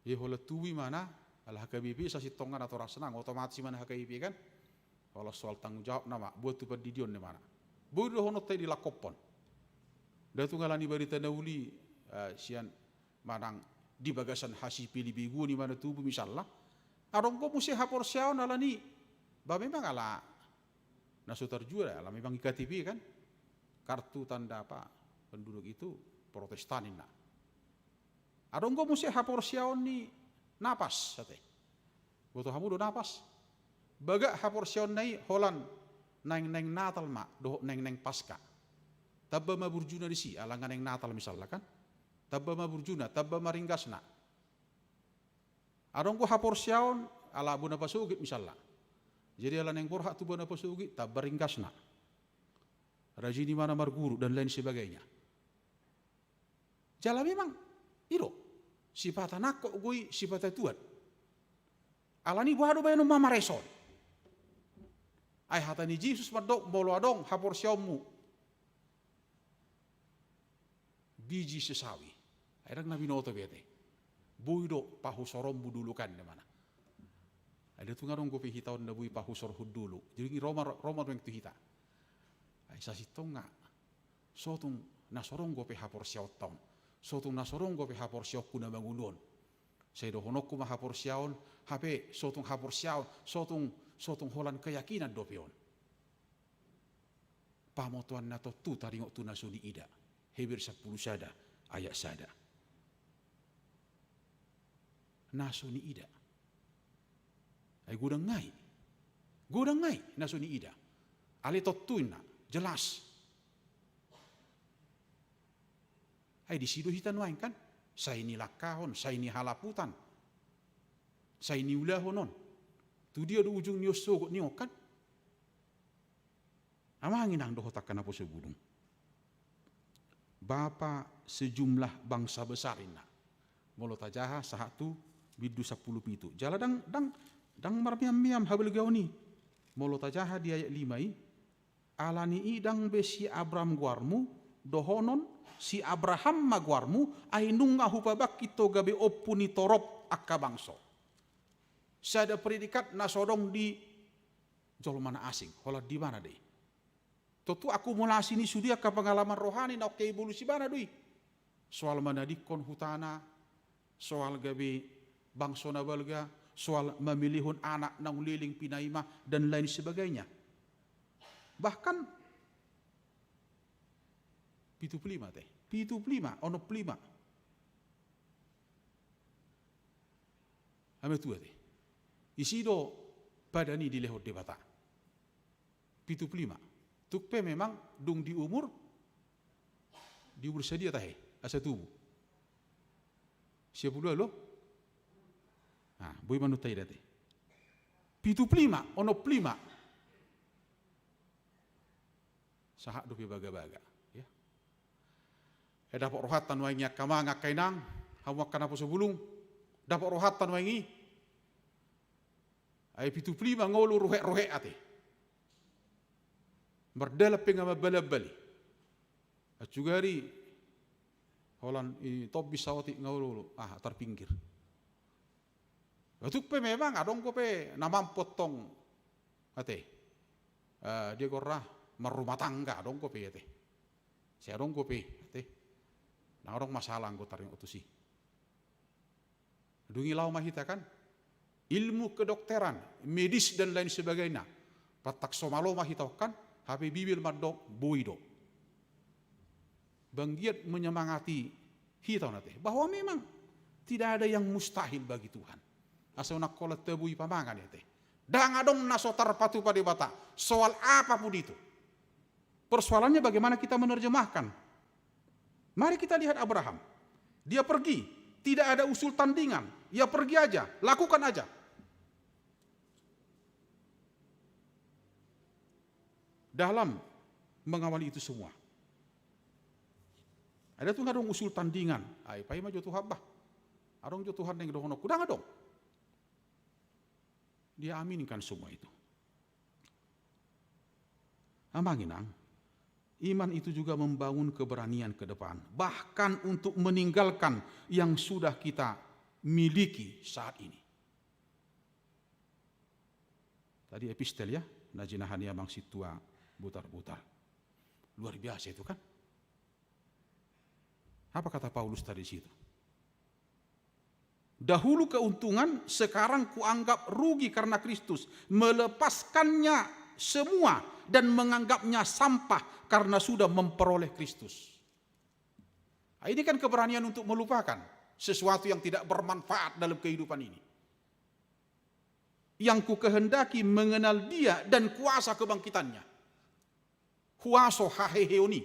Ia holan tubu ibana, ala H K B P sasintongna natorasna, otomatis ibana H K B P kan. Holan soal tanggung jawab nama, buat tu pandidion ibana. Boi dohononta i dilangkophon. Nda tung ala ni barita na uli, eh, sian manang di bagasan hasipelibegu ni mana tubu misalna. Adong do muse haporseaon ala ni, ba memang ala na so tarjua, ala memang I K T P kan. Kartu tanda apa, penduduk itu Protestan inna. Adong do muse haporseaon ni napas, ate. Boto hamu do napas? Bagak haporseaonna i holan naeng-naeng Natal ma, dohot naeng-naeng Paska. Tamba ma burjuna disi, ala nga naeng Natal misalna kan. Tamba ma burjuna, tamba ma ringgasna. Adong do haporseaon, ala bona pasogit misalna. Jadi ala naeng borhat tu bona pasogit, tamba ringgasna. Rajin ibana marguru, dan lain sebagainya. Jala memang, i do. Sipata nangkok do i, sipata tuat. Ala ni boha do baenon mamareso on. Ai hata ni Jesus mandok molo adong haporseaonmu biji sesawi. Ai ndang na binoto be ate. Boi do pahusoronmu dulu kan, di mana. Ai nda tung adong dope hita on na boi pahusorhon dulu. Jadi ro ma, ro ma nuaeng tu hita. Ai sasintongna. So tung na so adong dope haporseaonta on. So tung na so adong dope haporseaonku na mangolu on. Sai dohononku ma haporseaon, hape so tung haporseaon, so tung, so tung holan keyakinan dope on. Pamotoan na tontu taringot tu na so niida. Heber sampulu sada, ayat sada. Na so niida. Ai godang nai. Godang nai, na so niida. Alai tontu inna, jelas. Ai disi do hita nuaeng kan, sai nilangkahon, sai nihalaputan, sai niulahon on. Tu dia do ujung ni on sogot ni on kan. Amang inang dohot angka naposo bulung. Bapa sejumlah bangsa besar inna. Molo tajaha sahat tu bindu sampulu pitu. Jala ndang, ndang, ndang marmiam-miam habalgaon i. Molo tajaha di ayat lima i, ala ni i ndang be si Abram goarmu, dohonon, si Abraham ma goarmu, ai nunga hupabangkit ho gabe ompu ni torop angka bangso. Sada predikat na so adong di jolma na asing, holan di mana do i. Tontu akumulasi ni sude angka pengalaman rohani na ongke i bolus ibana do i. Soal manadingkon hutana, soal gabe bangso na balga, soal mamilihon anak naung leleng pinaima, dan lain sebagainya. Bahkan pitu pulu lima ate, pitu pulu lima, onom pulu lima. Ama tua ate. Isi do padan i dilehon Debata. Pitu pulu lima. Tung pe memang dung di umur, di umur sadia tahe, asa tubu. Sia pulu ualu? Nah, boi ma nunga taida ate. Pitu pulu lima, onom pulu lima. Sahat dope bagabaga, ya. Eh, dapot rohanta nuaeng i angka amang, angka inang, hamu angka naposo bulung, dapot rohanta nuaeng i. Ai pitu pulu lima ngolu ruhet-ruhet ate. Mardalan pe nga mambal-ambali. Atsugari holan i tombis saotik ngolu, ah, terpinggir. Tung pe memang adong dope na mampu tong ate. Eh, dia gorra marrumah tangga, adong dope ate. Sai adong dope ate. Ndang adong masalah anggo taringot tusi. Dung i laho ma hita kan, ilmu kedokteran, medis dan lain sebagainya. Pattak so malo ma hita on kan, hape Bibel mandok boi do. Banggiat menyemangati hita on ate, bahwa memang tidak ada yang mustahil bagi Tuhan. Asa unang holan tabo i pamangan ate. Ndang adong na so tarpatupa Debata. Soal apapun itu. Persoalannya bagaimana kita menerjemahkan. Mari kita lihat Abraham. Dia pergi, tidak ada usul tandingan. Ia pergi aja, lakukan aja. Dalam mengawali itu semua. Ai ndang adong usul tandingan. Ai paima jo Tuhan bah. Adong jo Tuhan naeng dohononku, ndang adong. Dia aminkan semua itu. Amang inang, iman itu juga membangun keberanian ke depan, bahkan untuk meninggalkan yang sudah kita miliki saat ini. Tadi epistel ya, na jinahani amang sintua Butarbutar. Luar biasa itu kan. Apa kata Paulus tadi di situ? Dahulu keuntungan, sekarang kuanggap rugi karena Kristus. Melepaskannya semua dan menganggapnya sampah karena sudah memperoleh Kristus. Nah, ini kan keberanian untuk melupakan sesuatu yang tidak bermanfaat dalam kehidupan ini. Yang kukehendaki mengenal Dia dan kuasa kebangkitannya. Huaso haheheon i.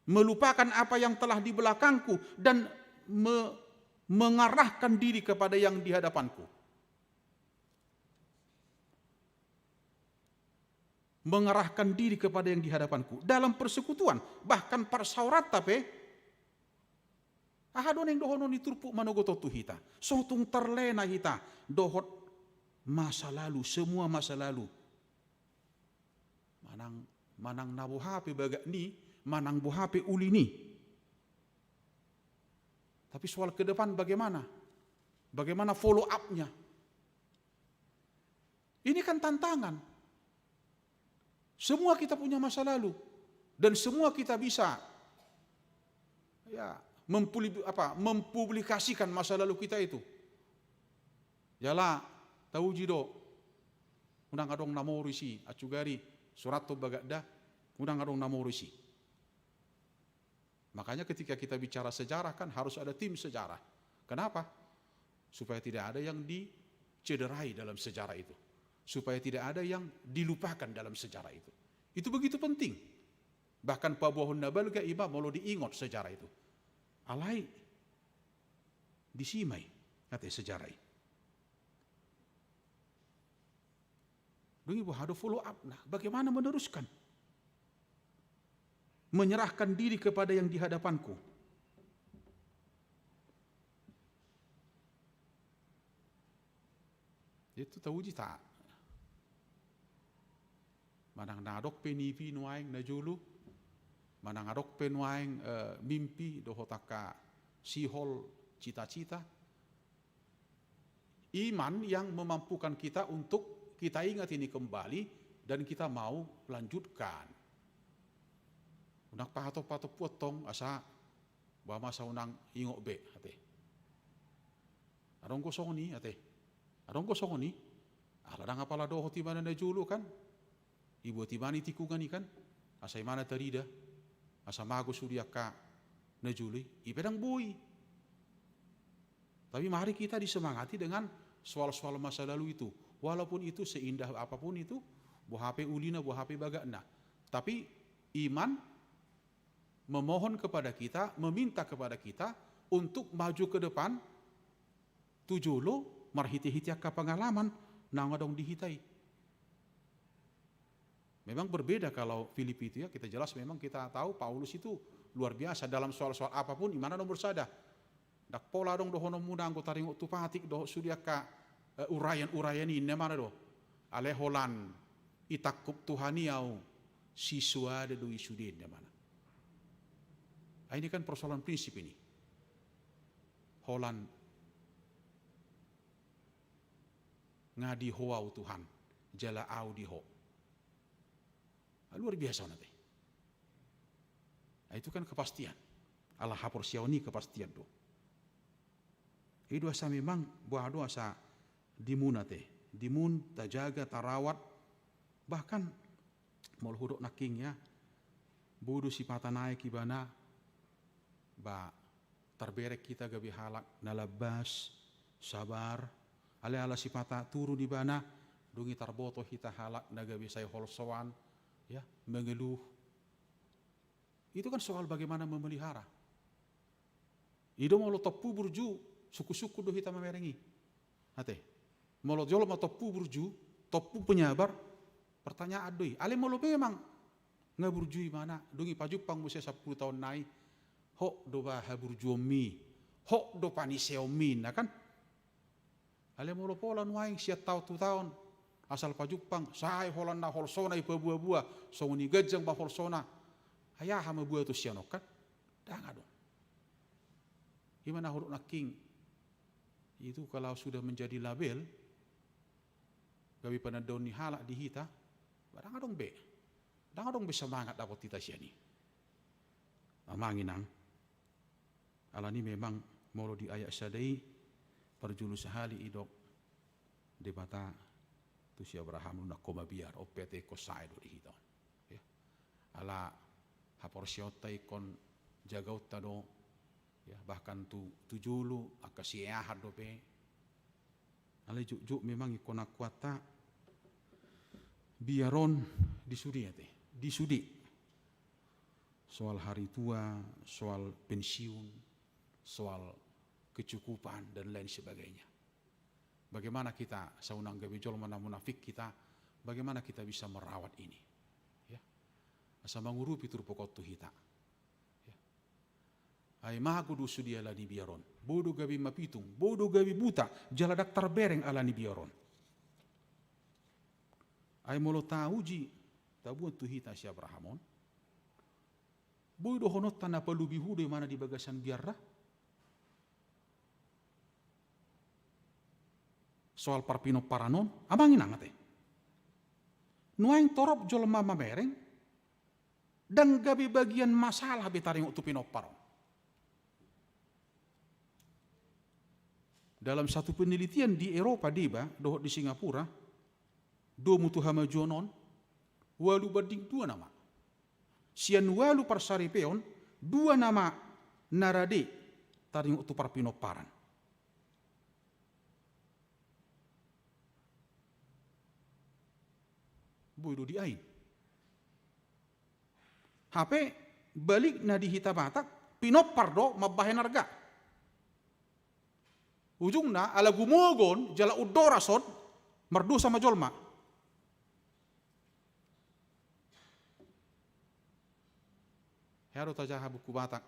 Melupakan apa yang telah di belakangku dan me-, mengarahkan diri kepada yang di hadapanku. Mengarahkan diri kepada yang di hadapanku. Dalam persekutuan, bahkan parsaoranta pe, aha do naeng dohonon ni turpuk manogot on tu hita? So tung terlena hita dohot masa lalu, semua masa lalu. Manang, manang na boha pe bagak ni, manang boha pe uli ni. Tapi soal ke depan bagaimana? Bagaimana follow up-nya? Ini kan tantangan. Semua kita punya masa lalu dan semua kita bisa, ya, mempuli-, apa, mempublikasikan masa lalu kita itu. Jala tauji do, unang adong na moru isi, acu gari surathon bagak da, unang adong na moru isi. Makanya ketika kita bicara sejarah kan harus ada tim sejarah. Kenapa? Supaya tidak ada yang dicederai dalam sejarah itu. Supaya tidak ada yang dilupakan dalam sejarah itu. Itu begitu penting. Bahkan paboahon na balga ima molo diingot sejarah itu. Alai disi ma i, ate, sejarah i. Dung i boha do follow up-na? Bagaimana meneruskan? Menyerahkan diri kepada yang di hadapanku. Itu tauji ta. Manang na adong pe nipi nuaeng na jolo, manang adong pe nuaeng, eh, mimpi dohot angka sihol, cita-cita. Iman yang memampukan kita untuk kita ingat ini kembali dan kita mau lanjutkan. Unang pahatop-hatop puat tong asa ba masa unang ingot be, ate. Adong do songon i, ate. Adong do songon i. Ala ndang apala dohot ibana na jolo kan. Ibuat ibana i tikungan i kan. Asa ibana tarida. Asa mago sude angka na jolo i. I pe ndang boi. Tapi mari kita disemangati dengan soal-soal masa lalu itu. Walaupun itu seindah apapun itu, boha pe ulina, boha pe bagakna. Tapi iman memohon kepada kita, meminta kepada kita untuk maju ke depan, tu jolo marhite-hite angka pengalaman naung adong di hita i. Memang berbeda kalau Filipi itu ya, kita jelas memang kita tahu Paulus itu luar biasa dalam soal-soal apapun, imanna nomor sada. Ndang pola adong dohononmuna anggo taringot tu patik dohot sude angka, eh, uraian-uraian i, inna ibana do. Alai holan itangkup Tuhan i au, sisoada do i sude, inna ibana. Ah, ini kan persoalan prinsip ini. Holan nga di ho au Tuhan. jala au di ho. Luar biasa on ate. Nah, itu kan kepastian. Ala haporseaon i kepastian do. I do asa memang boha do asa dimun ate. Dimun tajaga, tarawat. Bahkan molo hudok nangkin ya, boi do sipata naek ibana, ba tarbereng hita gabe halak na lambas, sabar, alai ala sipata turun ibana, dung i tarboto hita halak na gabe sai holsoan, ya, mengeluh. Itu kan soal bagaimana memelihara. I do molo tompu burju, sungkun-sungkun do hita mamereng i. Ate. Molo jolma tompu burju, tompu penyabar, pertanyaan do i. Alai molo memang nga burju ibana, dung i pajumpang muse sampulu taon nai, hot do ba haburjuonmi, hot do paniseonmi, na kan? Alai molo pola nuaeng sian taon tu taon, asal pajumpang, sai holan na holsona i pabuabua, songon i ganjang ba holsona. Ai aha ma buaton sian on kan? Ndang adong. I ma na hudok nangkin, itu kalau sudah menjadi label, gabe panandaon ni halak di hita, ba ndang adong be. Ndang adong be semangat dapot hita sian i. Amang inang. Alani memang molo di ayat sada i, parjolo sahali idok Debata tu si Abraham, nungnga ho mabiar, on pe ate ingkon sae do di hita on. Ya. Ala haporseaonta ingkon jagaonta do, ya, bahkan tu, tu jolo, angka sieahan dope. Alai jotjot memang ingkon akuanta biar on di sude ate, di sude. Soal hari tua, soal pensiun, soal kecukupan, dan lain sebagainya. Bagaimana kita, asa unang gabe jolma na munafik kita, bagaimana kita bisa merawat ini? Ya. Asa mangurupi turpuk on tu hita. Ya. Ai mago do sude ala ni biar on. Boi do gabe mapitung, boi do gabe buta, jala ndang tarbereng ala ni biar on. Ai molo tauji, tabuan tu hita si Abraham on. Boi dohononta na palubihu do imana di bagasan biarna. Soal parpinomparan on, amang inang ate. Nuaeng torop jolma mamereng, ndang gabe bagian masalah be taringot tu pinompar on. Dalam satu penelitian di Eropa deba, dohot di Singapura, domu tu hamajuon on, ualu banding dua nama. Sian ualu parsaripeon, dua nama na rade taringot tu parpinomparan. Boi do diain. Hape balikna di hita Batak, pinompar do mambahen arga. Ujungna, ala gumogon, jala undoras on, mardosa ma jolma. Hea do tajaha buku Batak.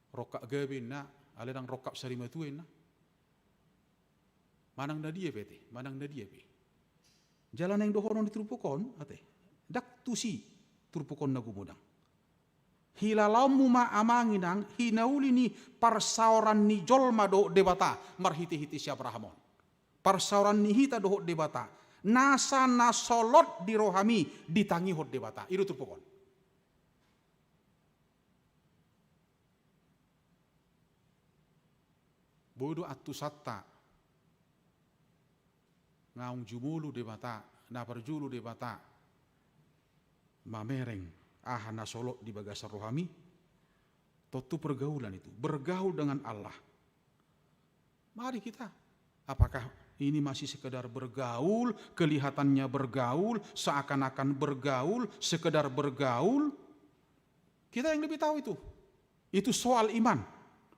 Rongkap gabe inna, alai ndang rongkap sari matua inna. Manang na dia pe ate, manang na dia pe. Jala naeng dohonon di turpuk on, ate. Ndang tusi turpuk on na gumodang. Hilalaonmu ma amang inang, hinauli ni parsaoran ni jolma dohot Debata, marhitehite si Abraham on. Parsaoran ni hita dohot Debata. Nasa na solot di rohami, ditangihon Debata. I do turpuk on. Boi do antusanta. Naung jumolo Debata, na parjolo Debata. Mamereng, aha na solot di bagasan rohami. Tontu pergaulan itu, bergaul dengan Allah. Mari kita. Apakah ini masih sekedar bergaul, kelihatannya bergaul, seakan-akan bergaul, sekedar bergaul? Kita yang lebih tahu itu. Itu soal iman,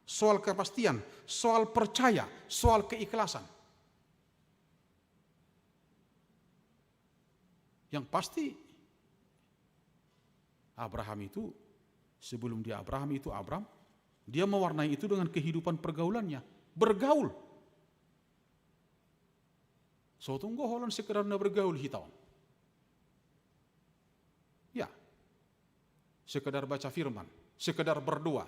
soal kepastian, soal percaya, soal keikhlasan. Yang pasti, Abraham itu, sebelum dia Abraham, itu Abram, dia mewarnai itu dengan kehidupan pergaulannya. Bergaul. So tung do holan sekedar na bergaul hita on. Ya. Sekedar baca firman, sekedar berdoa.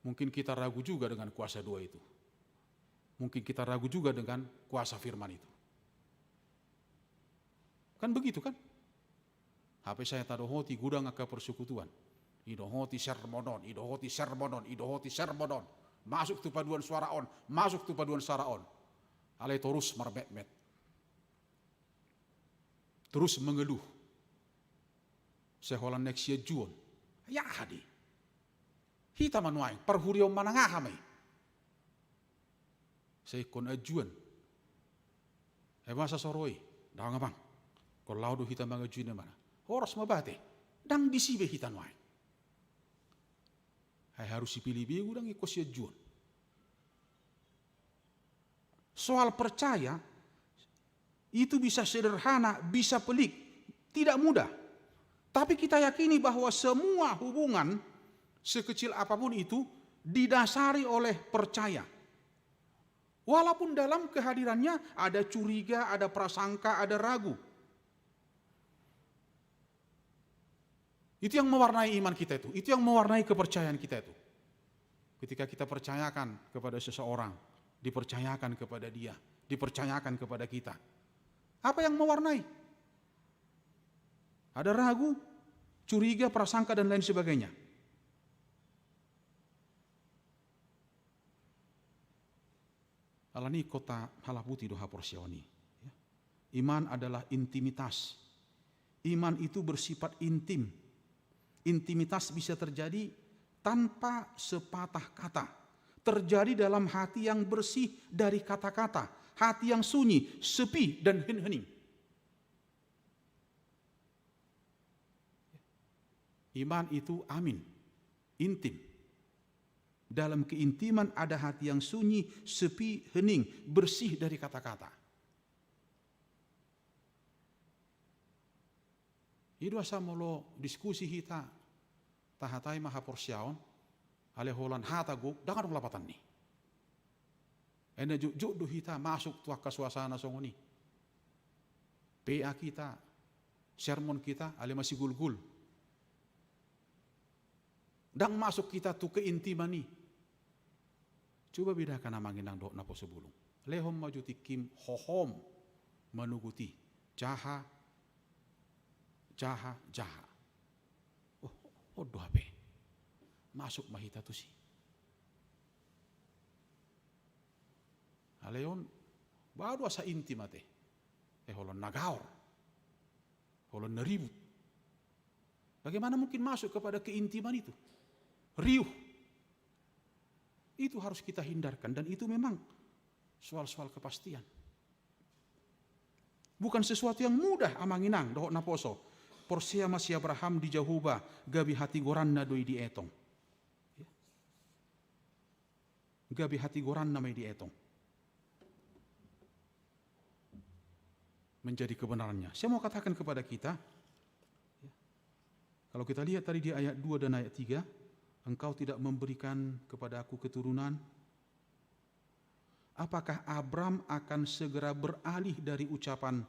Mungkin kita ragu juga dengan kuasa doa itu. Mungkin kita ragu juga dengan kuasa firman itu. Kan begitu kan? Hape sai tadohoti godang angka persekutuan. Idohoti sermon on, idohoti sermon on, idohoti sermon on. Masuk tu paduan suara on, masuk tu paduan suara on. Alai torus marmetmet. Torus mengeluh. Sai holan naeng sianjuon. Ai aha do i? Hita ma nuaeng, parhuriaon manang aha ma i? Sai ingkon anjuan. Ai masa so ro i? Ndang, Amang. Ingkon laho do hita manganju i, Amang. Horas ma bate. Ndang disi be hita nuaeng. Ai harus sipilih be godang ingkon sianjuon. Soal percaya, itu bisa sederhana, bisa pelik, tidak mudah. Tapi kita yakini bahwa semua hubungan, sekecil apapun itu, didasari oleh percaya. Walaupun dalam kehadirannya ada curiga, ada prasangka, ada ragu. Itu yang mewarnai iman kita itu, itu yang mewarnai kepercayaan kita itu. Ketika kita percayakan kepada seseorang, dipercayakan kepada dia, dipercayakan kepada kita. Apa yang mewarnai? Ada ragu, curiga, prasangka, dan lain sebagainya. Alani i ingkon tahalaputi do haporseaon i. Ya. Iman adalah intimitas. Iman itu bersifat intim. Intimitas bisa terjadi tanpa sepatah kata. Terjadi dalam hati yang bersih dari kata-kata. Hati yang sunyi, sepi, dan henhening. Iman itu amin, intim. Dalam keintiman ada hati yang sunyi, sepi, hening, bersih dari kata-kata. I do asa molo diskusi hita, tahatai ma haporseaon, alai holan hata gok, ndang adong lapatan ni. Ai na jotjot do hita masuk tu angka suasana songon i. P A kita, sermon kita, alai masigulgul. Ndang masuk hita tu keintiman i. Coba bedakan, Amang Inang dohot naposobulung. Lehon ma jo tingkim hohom manogot i. Jaha, jaha, jaha. Oh, on do hape. Masuk ma hita tusi. Alai on, baru asa intim ate. Eh, holan na gaor. Holan na ribut. Bagaimana mungkin masuk kepada keintiman itu? Riuh. Itu harus kita hindarkan dan itu memang soal-soal kepastian. Bukan sesuatu yang mudah, Amang Inang dohot naposo. Porsea ma si Abraham di Jahowa, gabe hatigoranna do i dietong. Ya. Gabe hatigoranna ma i dietong. Menjadi kebenarannya. Saya mau katakan kepada kita, ya, kalau kita lihat tadi di ayat dua dan ayat tiga, "Engkau tidak memberikan kepadaku keturunan." Apakah Abram akan segera beralih dari ucapan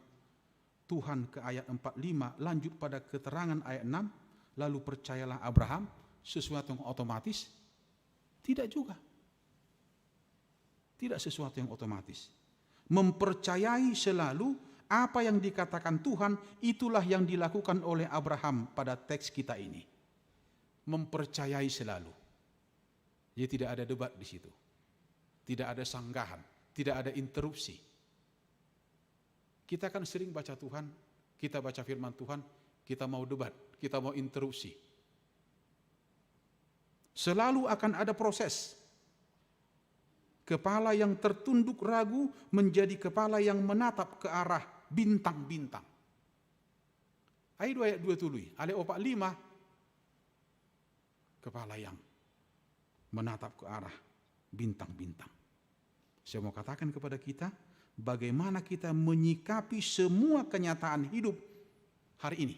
Tuhan ke ayat empat lima, lanjut pada keterangan ayat enam, lalu percayalah Abraham, sesuatu yang otomatis? Tidak juga. Tidak sesuatu yang otomatis. Mempercayai selalu apa yang dikatakan Tuhan, itulah yang dilakukan oleh Abraham pada teks kita ini. Mempercayai selalu. Jadi tidak ada debat di situ. Tidak ada sanggahan, tidak ada interupsi. Kita kan sering baca Tuhan, kita baca firman Tuhan, kita mau debat, kita mau interupsi. Selalu akan ada proses. Kepala yang tertunduk ragu menjadi kepala yang menatap ke arah bintang-bintang. Ai dua ayat dua tolu i, alai opat lima, kepala yang menatap ke arah bintang-bintang. Saya mau katakan kepada kita, bagaimana kita menyikapi semua kenyataan hidup hari ini.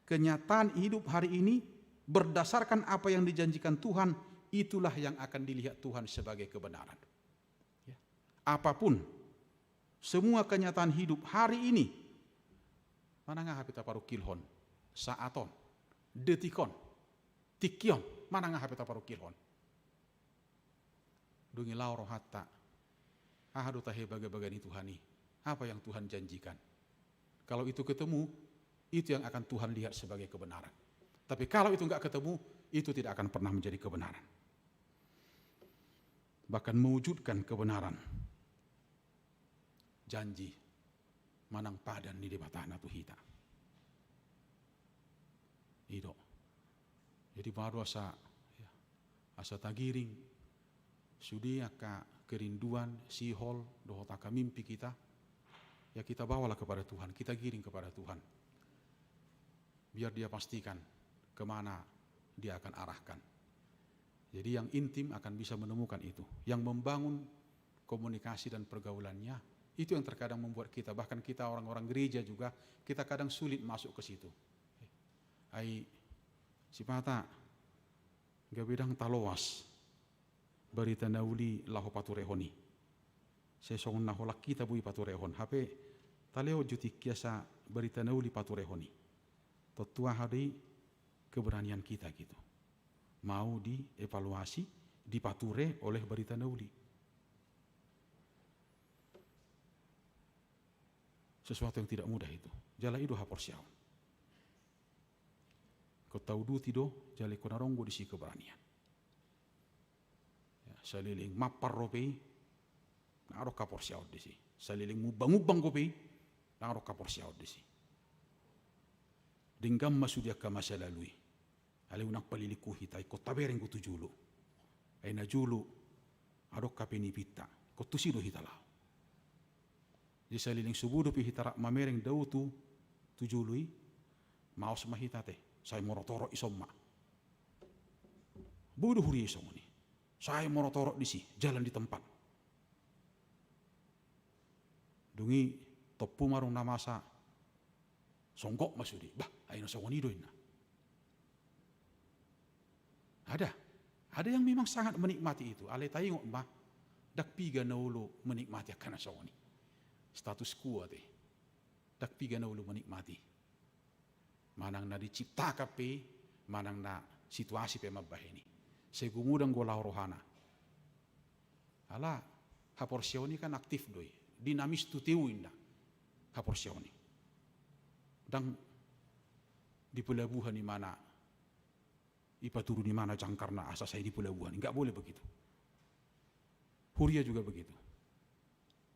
Kenyataan hidup hari ini berdasarkan apa yang dijanjikan Tuhan, itulah yang akan dilihat Tuhan sebagai kebenaran. Ya. Apapun, semua kenyataan hidup hari ini, manang aha pe taparungkilhon, saat on, detik on, tingki on, manang aha pe taparungkilhon. Dung i laho rohanta, Aha do tahe bagabaga ni Tuhan i? Apa yang Tuhan janjikan? Kalau itu ketemu, itu yang akan Tuhan lihat sebagai kebenaran. Tapi kalau itu nggak ketemu, itu tidak akan pernah menjadi kebenaran. Bahkan mewujudkan kebenaran janji manang padan ni Debata na tu hita. I do. Jadi baru asa, ya, asa tagiring sude angka kerinduan, sihol, dohot angka mimpi kita, ya kita bawalah kepada Tuhan, kita giring kepada Tuhan. Biar Dia pastikan kemana Dia akan arahkan. Jadi yang intim akan bisa menemukan itu. Yang membangun komunikasi dan pergaulannya, itu yang terkadang membuat kita, bahkan kita orang-orang gereja juga, kita kadang sulit masuk ke situ. Ai, sipata, gabe ndang taloas barita na uli laho paturehon i. Sai songon na holan hita boi paturehon, hape talehon jo tingki asa barita na uli paturehon i. Tontu aha do i? Keberanian kita gitu. Mau dievaluasi, dipature oleh barita na uli. Sesuatu yang tidak mudah itu. Jala i do haporseaon. Ingkon tauduti do, jala ingkon adong do disi keberanian. Ya, saleleng mampar dope i, ndang adong haporseaon disi. Saleleng mumbang-umbang dope i, ndang adong haporseaon disi. Denggan ma sude angka masa lalu i. Alai unang paliliku hita, ingkon tabereng do tu jolo. Ai na jolo, adong hape nipinta, ingkon tusi do hita laho. Jadi saleleng sobu dope hita rap mamereng dao tu, tu jolo i, maos ma hita ate, sai morotorot i son ma. Boi do huria i songon i. Sai morotorot disi, jalan di tempat. Dung i tompu ma adong na masa, songgop ma sude. Bah, ai na songon i do inna. Ada. Ada yang memang sangat menikmati itu. Alai taingot ma, ndang piga na olo menikmati angka na songon i. Status quo ate. Ndang piga na olo menikmati. Manang na diciptakan pe, manang na situasi pe mambahen i. Sai gumodang do laho rohana. Ala haporseaon i kan aktif do i. Dinamis tu teu inna haporseaon i. Ndang di pelabuhan imana, ipaturu imana jangkarna asa sai di pelabuhan. Nggak boleh begitu. Huria juga begitu.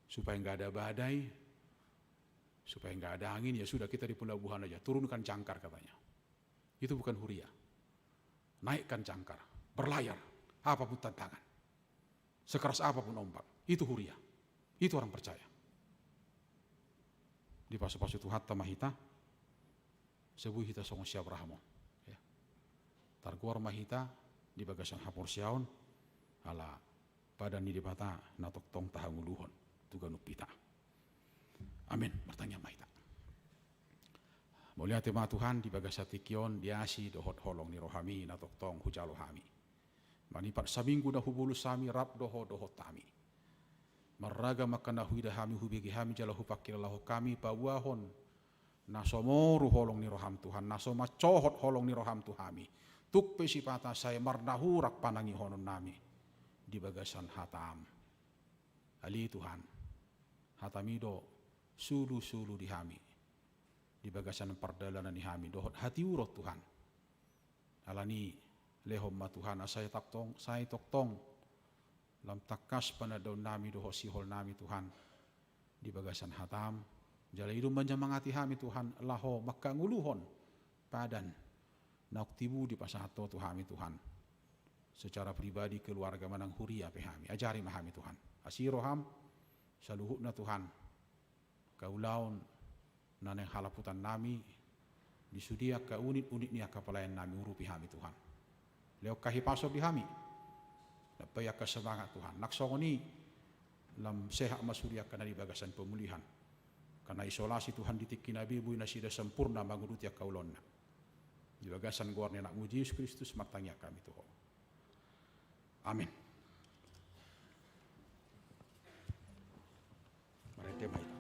Supaya nggak ada badai, supaya nggak ada angin, ya sudah, kita di pelabuhan aja, turunkan jangkar katanya. Itu bukan huria. Naikkan jangkar, berlayar, apapun tantangan. Sekeras apapun ombak, itu huria. Itu orang percaya. Dipasupasu Tuhanta ma hita, sai boi hita songon si Abraham on. Ya. Targoar ma hita di bagasan haporseaon, ala padan ni Debata na tongtong tahangoluhon tu ganup hita. Amin. Martangiang ma hita. Mauliate ma Tuhan di bagasan tingki on, di asi dohot holong ni rohami na tongtong hujalo hami. Manipat saminggu na hubolus hami rap do Ho dohot hami. Marragam angka na huida hami, hubege hami jala hupangkilalahon hami, paboahon na so moru holong ni roham Tuhan, na so mansohot holong ni roham tu hami. Tung pe sipata sai marnahurak panangihononnami di bagasan hatam. Ale Tuhan, hatam i do sulusulu di hami di bagasan pardalanan ni hami dohot hatiuron Tuhan. Alani lehon ma Tuhan asa sai tongtong, sai tongtong lam tangkas panandaonnami dohot siholnami Tuhan di bagasan hatam. Jala i do manjemangati hami Tuhan laho manghangoluhon padan naung tibu dipasahat Ho tu hami Tuhan. Secara pribadi, keluarga manang huria pe hami. Ajari ma hami Tuhan. Asi roham, saluhutna Tuhan. Angka ulaon na naeng halaputannami, di sude angka unit-unit ni angka pelayanannami urupi hami Tuhan. Lehon hahipason di hami. Lampai angka semangat Tuhan. Nang songon i lam sehat ma sude angka na di bagasan pemulihan. Angka na isolasi Tuhan di tingki na boi nasida sempurna manguduti angka ulaonna. Di bagasan goar ni Anakmu Jesus Kristus martangiang hami tu Ho. Amin. Marende ma hita.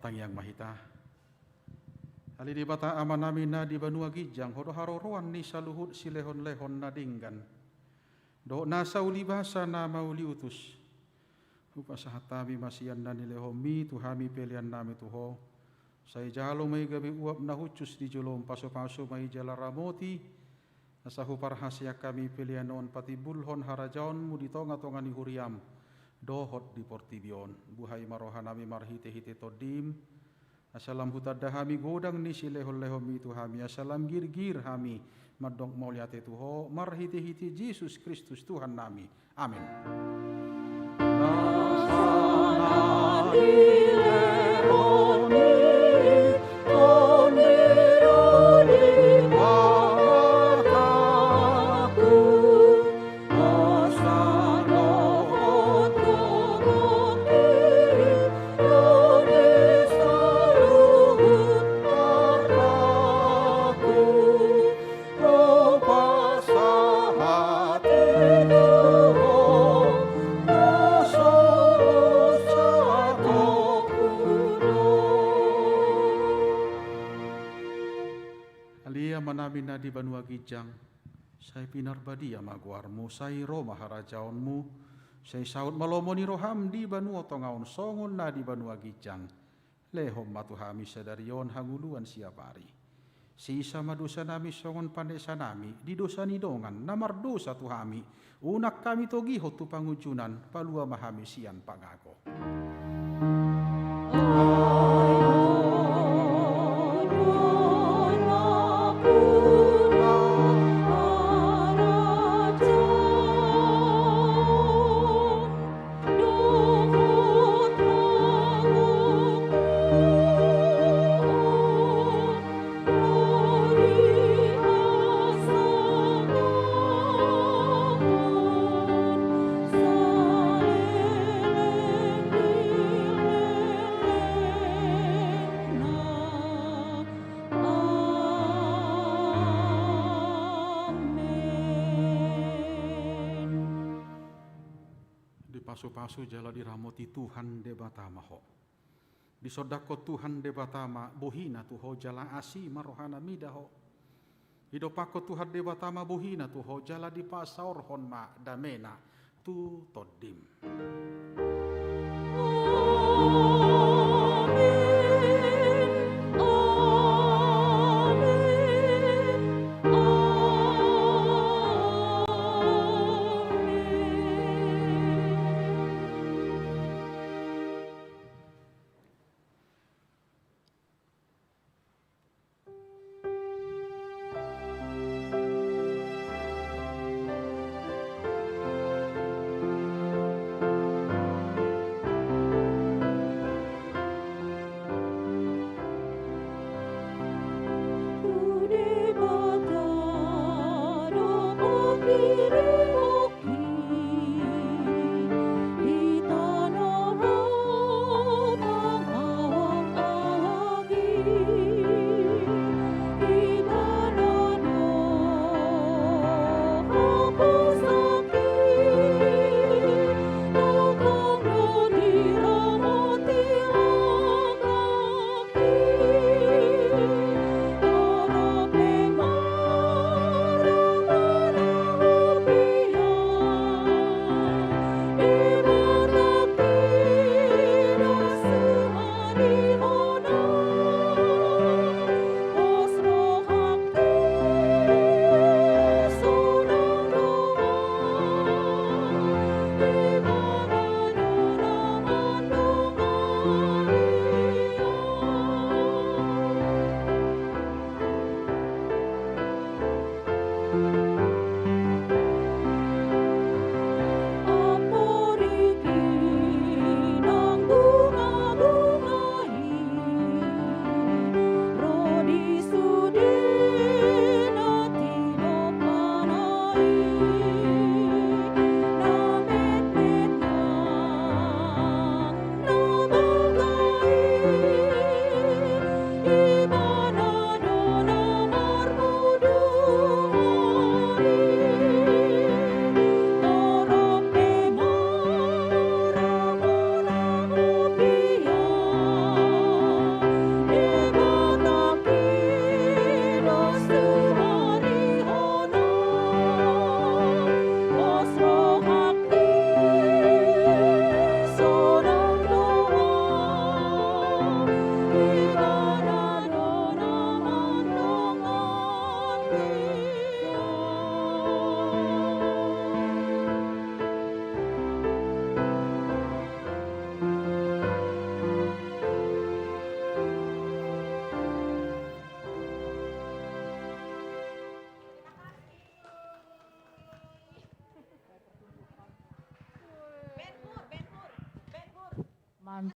Tangiang ma hita. Ale Debata Amanami na di banua ginjang, Ho do haroroan ni saluhut silehonlehon na denggan dohot nasa ulibasa na mauliutus. Hupasahat hami ma sian na nilehonMi tu hami peleannami tu Ho. Sai jalo ma i gabe uap na hushus di jolom, pasupasu ma i jala ramoti, asa huparhaseang hami pelean on patimbulhon harajaonMu di tongatonga ni huriaM dohot di portibi on. Buhai ma rohanami marhitehite TondiM, asa lam hutanda hami godang ni silehonlehonMi tu hami, asa lam girgir hami mandok mauliate tu Ho, marhitehite Jesus Kristus Tuhannami. Amen. Ale Amanami na di banua ginjang, sai pinarbadia ma goarMu, sai ro ma harajaonMu, sai saut ma lomo ni rohaM di banua tonga on songon na di banua ginjang. Lehon ma tu hami sadari on hangoluan siapari. Sesa ma dosanami songon panesanami di dosa ni dongan na mardosa tu hami. Unang hami togihon tu pangunjunan, palua ma hami sian pangago. Amen. Dipasupasu jala diramoti Tuhan Debata ma ho. Disondangkon Tuhan Debata ma bohiNa tu ho jala asi ma rohaNa mida ho. Didompakkon Tuhan Debata ma bohiNa tu ho jala dipasaorhon ma dameNa tu tondim.